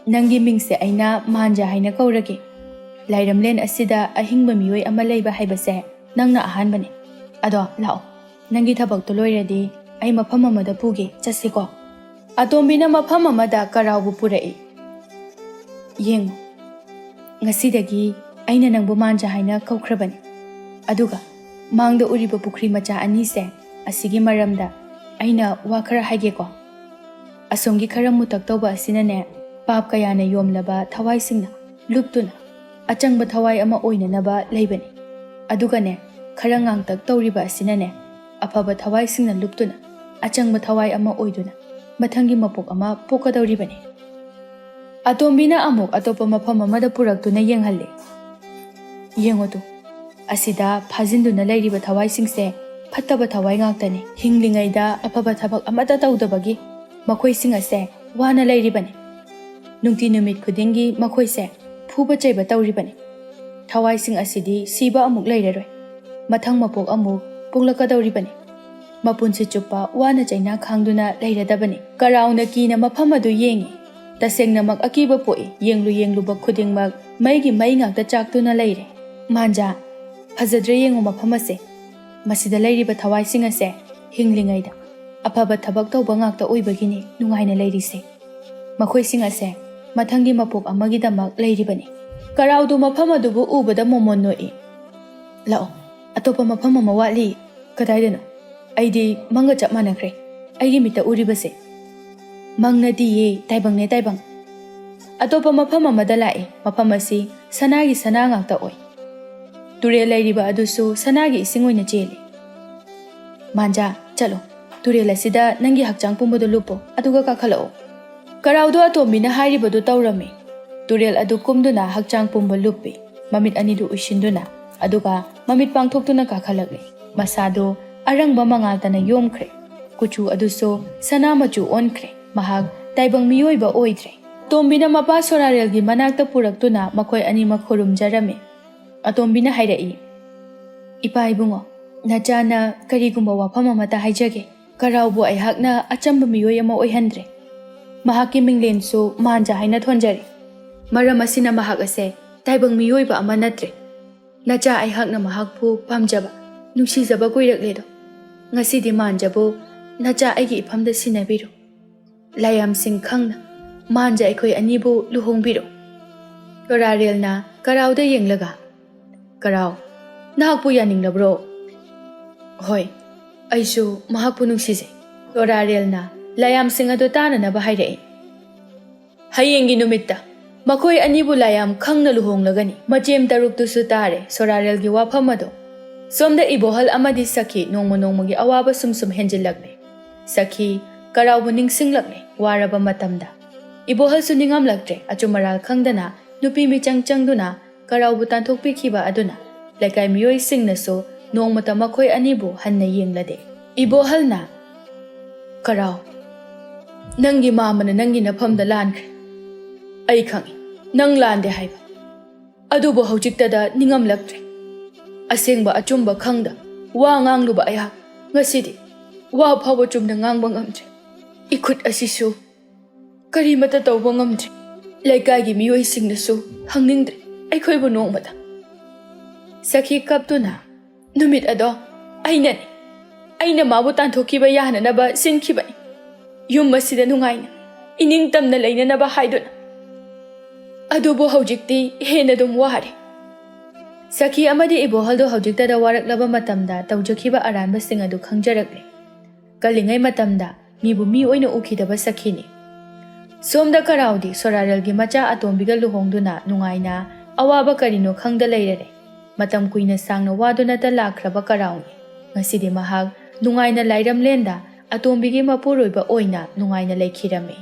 ꯅꯪꯒꯤ ꯃꯤꯡꯁꯦ ꯑꯩꯅ ꯃꯥꯟꯖ ꯍꯥꯏꯅ ꯀꯧꯔꯒꯦ꯫ ꯂꯥꯏꯔꯝꯂꯦꯟ ꯑꯁꯤꯗ ꯑꯍꯤꯡꯕ ꯃꯤꯑꯣꯏ ꯑꯃ ꯂꯩꯕ ꯍꯥꯏꯕꯁꯦ ꯅꯪꯅ ꯑꯍꯥꯟꯕꯅꯤ꯫ ꯑꯗꯣ ꯂꯥꯛꯑꯣ, ꯅꯪꯒꯤ ꯊꯕꯛꯇꯣ ꯂꯣꯏꯔꯗꯤ ꯑꯩ ꯃꯐꯝ ꯑꯃꯗ ꯄꯨꯒꯦ, ꯆꯠꯁꯤꯀꯣ꯫" ꯑꯇꯣꯝꯕꯤꯅ ꯃꯐꯝ ꯑꯃꯗ ꯀꯔꯥꯎꯕꯨ ꯄꯨꯔꯛꯏ꯫ "ꯌꯦꯡꯉꯨ, ꯉꯁꯤꯗꯒꯤ ꯑꯩꯅ ꯅꯪꯕꯨ ꯃꯥꯟꯖ ꯍꯥꯏꯅ ꯀꯧꯈ꯭ꯔꯕꯅꯤ꯫ ꯑꯗꯨꯒ ꯃꯥꯡꯗ ꯎꯔꯤꯕ ꯄꯨꯈ꯭ꯔꯤ ꯃꯆꯥ ꯑꯅꯤꯁꯦ, ꯑꯁꯤꯒꯤ ꯃꯔꯝꯗ ꯑꯩꯅ ꯋꯥ ꯈꯔ ꯍꯥꯏꯒꯦꯀꯣ꯫ ꯑꯁꯣꯝꯒꯤ ꯈꯔ ꯃꯨꯇꯛ ꯇꯧꯕ ꯑꯁꯤꯅꯅꯦ, ꯄꯥꯞ ꯀꯌꯥꯅ ꯌꯣꯝꯂꯕ ꯊꯋꯥꯏꯁꯤꯡꯅ ꯂꯨꯞꯇꯨꯅ ꯑꯆꯪꯕ ꯊꯋꯥꯏ ꯑꯃ ꯑꯣꯏꯅꯅꯕ ꯂꯩꯕꯅꯤ꯫ ꯑꯗꯨꯒꯅꯦ, ꯈꯔ ꯉꯥꯡꯇꯛ ꯇꯧꯔꯤꯕ ꯑꯁꯤꯅꯅꯦ, ꯑꯐꯕ ꯊꯋꯥꯏꯁꯤꯡꯅ ꯂꯨꯞꯇꯨꯅ ꯑꯆꯪꯕ ꯊꯋꯥꯏ ꯑꯃ ꯑꯣꯏꯗꯨꯅ ꯃꯊꯪꯒꯤ ꯃꯄꯣꯛ ꯑꯃ ꯄꯣꯛꯀꯗꯧꯔꯤꯕꯅꯤ꯫" ꯑꯇꯣꯝꯕꯤꯅ ꯑꯃꯨꯛ ꯑꯇꯣꯞꯄ ꯃꯐꯝ ꯑꯃꯗ ꯄꯨꯔꯛꯇꯨꯅ ꯌꯦꯡꯍꯜꯂꯤ꯫ "ꯌꯦꯡꯉꯨ ꯇꯨ, ꯑꯁꯤꯗ ꯐꯥꯖꯤꯟꯗꯨꯅ ꯂꯩꯔꯤꯕ ꯊꯋꯥꯏꯁꯤꯡꯁꯦ ꯐꯠꯇꯕ ꯊꯋꯥꯏ ꯉꯥꯛꯇꯅꯤ꯫ ꯍꯤꯡꯂꯤꯉꯩꯗ ꯑꯐꯕ ꯊꯕꯛ ꯑꯃꯠꯇ ꯇꯧꯗꯕꯒꯤ ꯃꯈꯣꯏꯁꯤꯡ ꯑꯁꯦ ꯋꯥꯅ ꯂꯩꯔꯤꯕꯅꯤ꯫ ꯅꯨꯡꯇꯤ ꯅꯨꯃꯤꯠ ꯈꯨꯗꯤꯡꯒꯤ ꯃꯈꯣꯏꯁꯦ ꯐꯨꯕ ꯆꯩꯕ ꯇꯧꯔꯤꯕꯅꯤ꯫ ꯊꯋꯥꯏꯁꯤꯡ ꯑꯁꯤꯗꯤ ꯁꯤꯕ ꯑꯃꯨꯛ ꯂꯩꯔꯔꯣꯏ꯫ ꯃꯊꯪ ꯃꯄꯣꯛ ꯑꯃꯨꯛ ꯄꯣꯛꯂꯛꯀꯗꯧꯔꯤꯕꯅꯤ꯫ ꯃꯄꯨꯟꯁꯤ ꯆꯨꯞꯄ ꯋꯥꯅ ꯆꯩꯅꯥ ꯈꯥꯡꯗꯨꯅ ꯂꯩꯔꯗꯕꯅꯤ꯫" ꯀꯔꯥꯎꯅ ꯀꯤꯅ ꯃꯐꯝ ꯑꯗꯨ ꯌꯦꯡꯉꯤ꯫ ꯇꯁꯦꯡꯅꯃꯛ ꯑꯀꯤꯕ ꯄꯣꯛꯏ꯫ ꯌꯦꯡꯂꯨ ꯌꯦꯡꯂꯨꯕ ꯈꯨꯗꯤꯡꯃꯛ ꯃꯩꯒꯤ ꯃꯩ ꯉꯥꯛꯇ ꯆꯥꯛꯇꯨꯅ ꯂꯩꯔꯦ꯫ "ꯃꯥꯟꯖꯥ, ꯐꯖꯗ꯭ꯔꯦ ꯌꯦꯡꯉꯨ ꯃꯐꯝ ꯑꯁꯦ꯫ ꯃꯁꯤꯗ ꯂꯩꯔꯤꯕ ꯊꯋꯥꯏꯁꯤꯡ ꯑꯁꯦ ꯍꯤꯡꯂꯤꯉꯩꯗ ꯑꯐꯕ ꯊꯕꯛ ꯇꯧꯕ ꯉꯥꯛꯇ ꯑꯣꯏꯕꯒꯤꯅꯤ ꯅꯨꯡꯉꯥꯏꯅ ꯂꯩꯔꯤꯁꯦ꯫ ꯃꯈꯣꯏꯁꯤꯡ ꯑꯁꯦ ꯃꯊꯪꯒꯤ ꯃꯄꯣꯛ ꯑꯃꯒꯤꯗꯃꯛ ꯂꯩꯔꯤꯕꯅꯤ꯫" ꯀꯔꯥꯎꯗꯨ ꯃꯐꯝ ꯑꯗꯨꯕꯨ ꯎꯕꯗ ꯃꯣꯃꯣꯟ ꯅꯣꯛꯏ꯫ "ꯂꯥꯛꯑꯣ, ꯑꯇꯣꯞꯄ ꯃꯐꯝ ꯑꯃ ꯋꯥꯠꯂꯤ꯫" "ꯀꯗꯥꯏꯗꯅꯣ? ꯑꯩꯗꯤ ꯃꯪꯒ ꯆꯞ ꯃꯥꯟꯅꯈ꯭ꯔꯦ꯫ ꯑꯩꯒꯤ ꯃꯤꯠꯇ ꯎꯔꯤꯕꯁꯦ ꯃꯪ ꯅꯠꯇꯤꯌꯦ, ꯇꯥꯏꯕꯪꯅꯦ, ꯇꯥꯏꯕꯪ꯫" ꯑꯇꯣꯞꯄ ꯃꯐꯝ ꯑꯃꯗ ꯂꯥꯛꯏ꯫ ꯃꯐꯝ ꯑꯁꯤ ꯁꯅꯥꯒꯤ ꯁꯅꯥ ꯉꯥꯛꯇ ꯑꯣꯏ꯫ ꯇꯨꯔꯦꯜ ꯂꯩꯔꯤꯕ ꯑꯗꯨꯁꯨ ꯁꯅꯥꯒꯤ ꯏꯁꯤꯡ ꯑꯣꯏꯅ ꯆꯦꯜꯂꯤ꯫ "ꯃꯥꯟꯖꯥ, ꯆꯠꯂꯣ꯫ ꯇꯨꯔꯦꯜ ꯑꯁꯤꯗ ꯅꯪꯒꯤ ꯍꯛꯆꯥꯡ ꯄꯨꯝꯕꯗꯨ ꯂꯨꯞꯄꯣ, ꯑꯗꯨꯒ ꯀꯥꯈꯠꯂꯛꯑꯣ꯫" ꯀꯔꯥꯎꯗꯣ ꯑꯇꯣꯝꯕꯤꯅ ꯍꯥꯏꯔꯤꯕꯗꯨ ꯇꯧꯔꯝꯃꯤ꯫ ꯇꯨꯔꯦꯜ ꯑꯗꯨ ꯀꯨꯝꯗꯨꯅ ꯍꯛꯆꯥꯡ ꯄꯨꯝꯕ ꯂꯨꯞꯄꯤ꯫ ꯃꯃꯤꯠ ꯑꯅꯤꯗꯨ ꯎꯏꯁꯤꯟꯗꯨꯅ, ꯑꯗꯨꯒ ꯃꯃꯤꯠ ꯄꯥꯡꯊꯣꯛꯇꯨꯅ ꯀꯥꯈꯠꯂꯛꯂꯤ꯫ ꯃꯁꯥꯗꯨ ꯑꯔꯪꯕ ꯃꯉꯥꯜꯇꯅ ꯌꯣꯝꯈ꯭ꯔꯦ꯫ ꯀꯨꯆꯨ ꯑꯗꯨꯁꯨ ꯁꯅꯥ ꯃꯆꯨ ꯑꯣꯟꯈ꯭ꯔꯦ꯫ ꯃꯍꯥꯛ ꯇꯥꯏꯕꯪ ꯃꯤꯑꯣꯏꯕ ꯑꯣꯏꯗ꯭ꯔꯦ꯫ ꯑꯇꯣꯝꯕꯤꯅ ꯃꯄꯥ ꯁꯣꯔꯥꯔꯦꯜꯒꯤ ꯃꯅꯥꯛꯇ ꯄꯨꯔꯛꯇꯨꯅ ꯃꯈꯣꯏ ꯑꯅꯤꯃꯛ ꯈꯨꯔꯨꯝꯖꯔꯝꯃꯤ꯫ ꯑꯇꯣꯝꯕꯤꯅ ꯍꯥꯏꯔꯛꯏ, "ꯏꯄꯥ ꯏꯕꯨꯡꯉꯣ, ꯅꯆꯥꯅ ꯀꯔꯤꯒꯨꯝꯕ ꯋꯥꯐꯝ ꯑꯃꯠꯇ ꯍꯥꯏꯖꯒꯦ꯫ ꯀꯔꯥꯎꯕꯨ ꯑꯩꯍꯥꯛꯅ ꯑꯆꯝꯕ ꯃꯤꯑꯣꯏ ꯑꯃ ꯑꯣꯏꯍꯟꯗ꯭ꯔꯦ꯫ ꯃꯍꯥꯛꯀꯤ ꯃꯤꯡꯂꯦꯟꯁꯨ ꯃꯥꯟꯖ ꯍꯥꯏꯅ ꯊꯣꯟꯖꯔꯦ꯫ ꯃꯔꯝ ꯑꯁꯤꯅ ꯃꯍꯥꯛ ꯑꯁꯦ ꯇꯥꯏꯕꯪ ꯃꯤꯑꯣꯏꯕ ꯑꯃ ꯅꯠꯇ꯭ꯔꯦ꯫ ꯅꯆꯥ ꯑꯩꯍꯥꯛꯅ ꯃꯍꯥꯛꯄꯨ ꯄꯥꯝꯖꯕ, ꯅꯨꯡꯁꯤꯖꯕ ꯀꯨꯏꯔꯛꯂꯦꯗꯣ꯫ ꯉꯁꯤꯗꯤ ꯃꯥꯟꯖꯕꯨ ꯅꯆꯥ ꯑꯩꯒꯤ ꯏꯐꯝꯗ ꯁꯤꯟꯅꯕꯤꯔꯣ꯫ ꯂꯥꯏꯌꯥꯝꯁꯤꯡ ꯈꯪꯅ ꯃꯥꯟꯖ ꯑꯩꯈꯣꯏ ꯑꯅꯤꯕꯨ ꯂꯨꯍꯣꯡꯕꯤꯔꯣ꯫" ꯁꯣꯔꯥꯔꯦꯜꯅ ꯀꯔꯥꯎꯗ ꯌꯦꯡꯂꯒ, "ꯀꯔꯥꯎ, ꯅꯍꯥꯛꯄꯨ ꯌꯥꯅꯤꯡꯂꯕ꯭ꯔꯣ?" "ꯍꯣꯏ, ꯑꯩꯁꯨ ꯃꯍꯥꯛꯄꯨ ꯅꯨꯡꯁꯤꯖꯩ꯫" ꯁꯣꯔꯥꯔꯦꯜꯅ ꯂꯥꯏꯌꯥꯝꯁꯤꯡ ꯑꯗꯨ ꯇꯥꯅꯅꯕ ꯍꯥꯏꯔꯛꯏ꯫ ꯍꯌꯦꯡꯒꯤ ꯅꯨꯃꯤꯠꯇ ꯃꯈꯣꯏ ꯑꯅꯤꯕꯨ ꯂꯥꯏꯌꯥꯝ ꯈꯪꯅ ꯂꯨꯍꯣꯡꯂꯒꯅꯤ꯫ ꯃꯆꯦꯝ ꯇꯔꯨꯛꯇꯨꯁꯨ ꯇꯥꯔꯦ ꯁꯣꯔꯥꯔꯦꯜꯒꯤ ꯋꯥꯐꯝ ꯑꯗꯨ꯫ ꯁꯣꯝꯗ ꯏꯕꯣꯍꯜ ꯑꯃꯗꯤ ꯁꯈꯤ ꯅꯣꯡꯃ ꯅꯣꯡꯃꯒꯤ ꯑꯋꯥꯕ ꯁꯨꯝ ꯁꯨꯝ ꯍꯦꯟꯖꯤꯜꯂꯛꯂꯦ꯫ ꯁꯈꯤ ꯀꯔꯥꯎꯕꯨ ꯅꯤꯡꯁꯤꯡꯂꯛꯂꯦ ꯋꯥꯔꯕ ꯃꯇꯝꯗ꯫ ꯏꯕꯣꯍꯜꯁꯨ ꯅꯤꯡꯉꯝꯂꯛꯇ꯭ꯔꯦ꯫ ꯑꯆꯨꯝ ꯑꯔꯥꯜ ꯈꯪꯗꯅ ꯅꯨꯄꯤ ꯃꯤꯆꯪ ꯆꯪꯗꯨꯅ ꯀꯔꯥꯎꯕꯨ ꯇꯥꯟꯊꯣꯛꯄꯤꯈꯤꯕ ꯑꯗꯨꯅ ꯂꯩꯀꯥꯏ ꯃꯤꯑꯣꯏꯁꯤꯡꯅꯁꯨ ꯅꯣꯡꯃꯇ ꯃꯈꯣꯏ ꯑꯅꯤꯕꯨ ꯍꯟꯅ ꯌꯦꯡꯂꯗꯦ꯫ ꯏꯕꯣꯍꯜꯅ, "ꯀꯔꯥꯎ, ꯅꯪꯒꯤ ꯃꯥꯃꯅ ꯅꯪꯒꯤ ꯅꯐꯝꯗ ꯂꯥꯟꯈ꯭ꯔꯦ꯫ ꯑꯩ ꯈꯪꯏ, ꯅꯪ ꯂꯥꯟꯗꯦ ꯍꯥꯏꯕ꯫ ꯑꯗꯨꯕꯨ ꯍꯧꯖꯤꯛꯇꯗ ꯅꯤꯡꯉꯝꯂꯛꯇ꯭ꯔꯦ꯫ ꯑꯁꯦꯡꯕ ꯑꯆꯨꯝꯕ ꯈꯪꯗ ꯋꯥ ꯉꯥꯡꯂꯨꯕ ꯑꯩꯍꯥꯛ ꯉꯁꯤꯗꯤ ꯋꯥ ꯐꯥꯎꯕ ꯆꯨꯝꯅ ꯉꯥꯡꯕ ꯉꯝꯗ꯭ꯔꯦ꯫ ꯏꯈꯨꯠ ꯑꯁꯤꯁꯨ ꯀꯔꯤꯃꯠꯇ ꯇꯧꯕ ꯉꯝꯗ꯭ꯔꯦ꯫ ꯂꯩꯀꯥꯏꯒꯤ ꯃꯤꯑꯣꯏꯁꯤꯡꯅꯁꯨ ꯍꯪꯅꯤꯡꯗ꯭ꯔꯦ ꯑꯩꯈꯣꯏꯕꯨ ꯅꯣꯡꯃꯇ꯫ ꯁꯈꯤ ꯀꯞꯇꯨꯅ, "ꯅꯨꯃꯤꯠ ꯑꯗꯣ ꯑꯩꯅꯅꯤ꯫ ꯑꯩꯅ ꯃꯥꯕꯨ ꯇꯥꯟꯊꯣꯛꯈꯤꯕ ꯌꯥꯅꯅꯕ ꯁꯤꯟꯈꯤꯕꯅꯤ꯫ ꯌꯨꯝ ꯑꯁꯤꯗ ꯅꯨꯡꯉꯥꯏꯅ, ꯏꯅꯤꯡ ꯇꯝꯅ ꯂꯩꯅꯅꯕ ꯍꯥꯏꯗꯨꯅ꯫ ꯑꯗꯨꯕꯨ ꯍꯧꯖꯤꯛꯇꯤ ꯍꯦꯟꯅ ꯑꯗꯨꯝ ꯋꯥꯔꯦ꯫" ꯁꯈꯤ ꯑꯃꯗꯤ ꯏꯕꯣꯍꯜꯗꯣ ꯍꯧꯖꯤꯛꯇꯗ ꯋꯥꯔꯛꯂꯕ ꯃꯇꯝꯗ ꯇꯧꯖꯈꯤꯕ ꯑꯔꯥꯟꯕꯁꯤꯡ ꯑꯗꯨ ꯈꯪꯖꯔꯛꯂꯦ꯫ ꯀꯜꯂꯤꯉꯩ ꯃꯇꯝꯗ ꯃꯤꯕꯨ ꯃꯤ ꯑꯣꯏꯅ ꯎꯈꯤꯗꯕ ꯁꯈꯤꯅꯤ꯫ ꯁꯣꯝꯗ ꯀꯔꯥꯎꯗꯤ ꯁꯣꯔꯥꯔꯦꯜꯒꯤ ꯃꯆꯥ ꯑꯇꯣꯝꯕꯤꯒ ꯂꯨꯍꯣꯡꯗꯨꯅ ꯅꯨꯡꯉꯥꯏꯅ ꯑꯋꯥꯕ ꯀꯔꯤꯅꯣ ꯈꯪꯗ ꯂꯩꯔꯔꯦ꯫ ꯃꯇꯝ ꯀꯨꯏꯅ ꯁꯥꯡꯅ ꯋꯥꯗꯨꯅꯇ ꯂꯥꯛꯈ꯭ꯔꯕ ꯀꯔꯥꯎꯅꯤ꯫ ꯉꯁꯤꯗꯤ ꯃꯍꯥꯛ ꯅꯨꯡꯉꯥꯏꯅ ꯂꯥꯏꯔꯝꯂꯦꯟꯗ ꯑꯇꯣꯝꯕꯤꯒꯤ ꯃꯄꯨꯔꯣꯏꯕ ꯑꯣꯏꯅ ꯅꯨꯡꯉꯥꯏꯅ ꯂꯩꯈꯤꯔꯝꯃꯤ꯫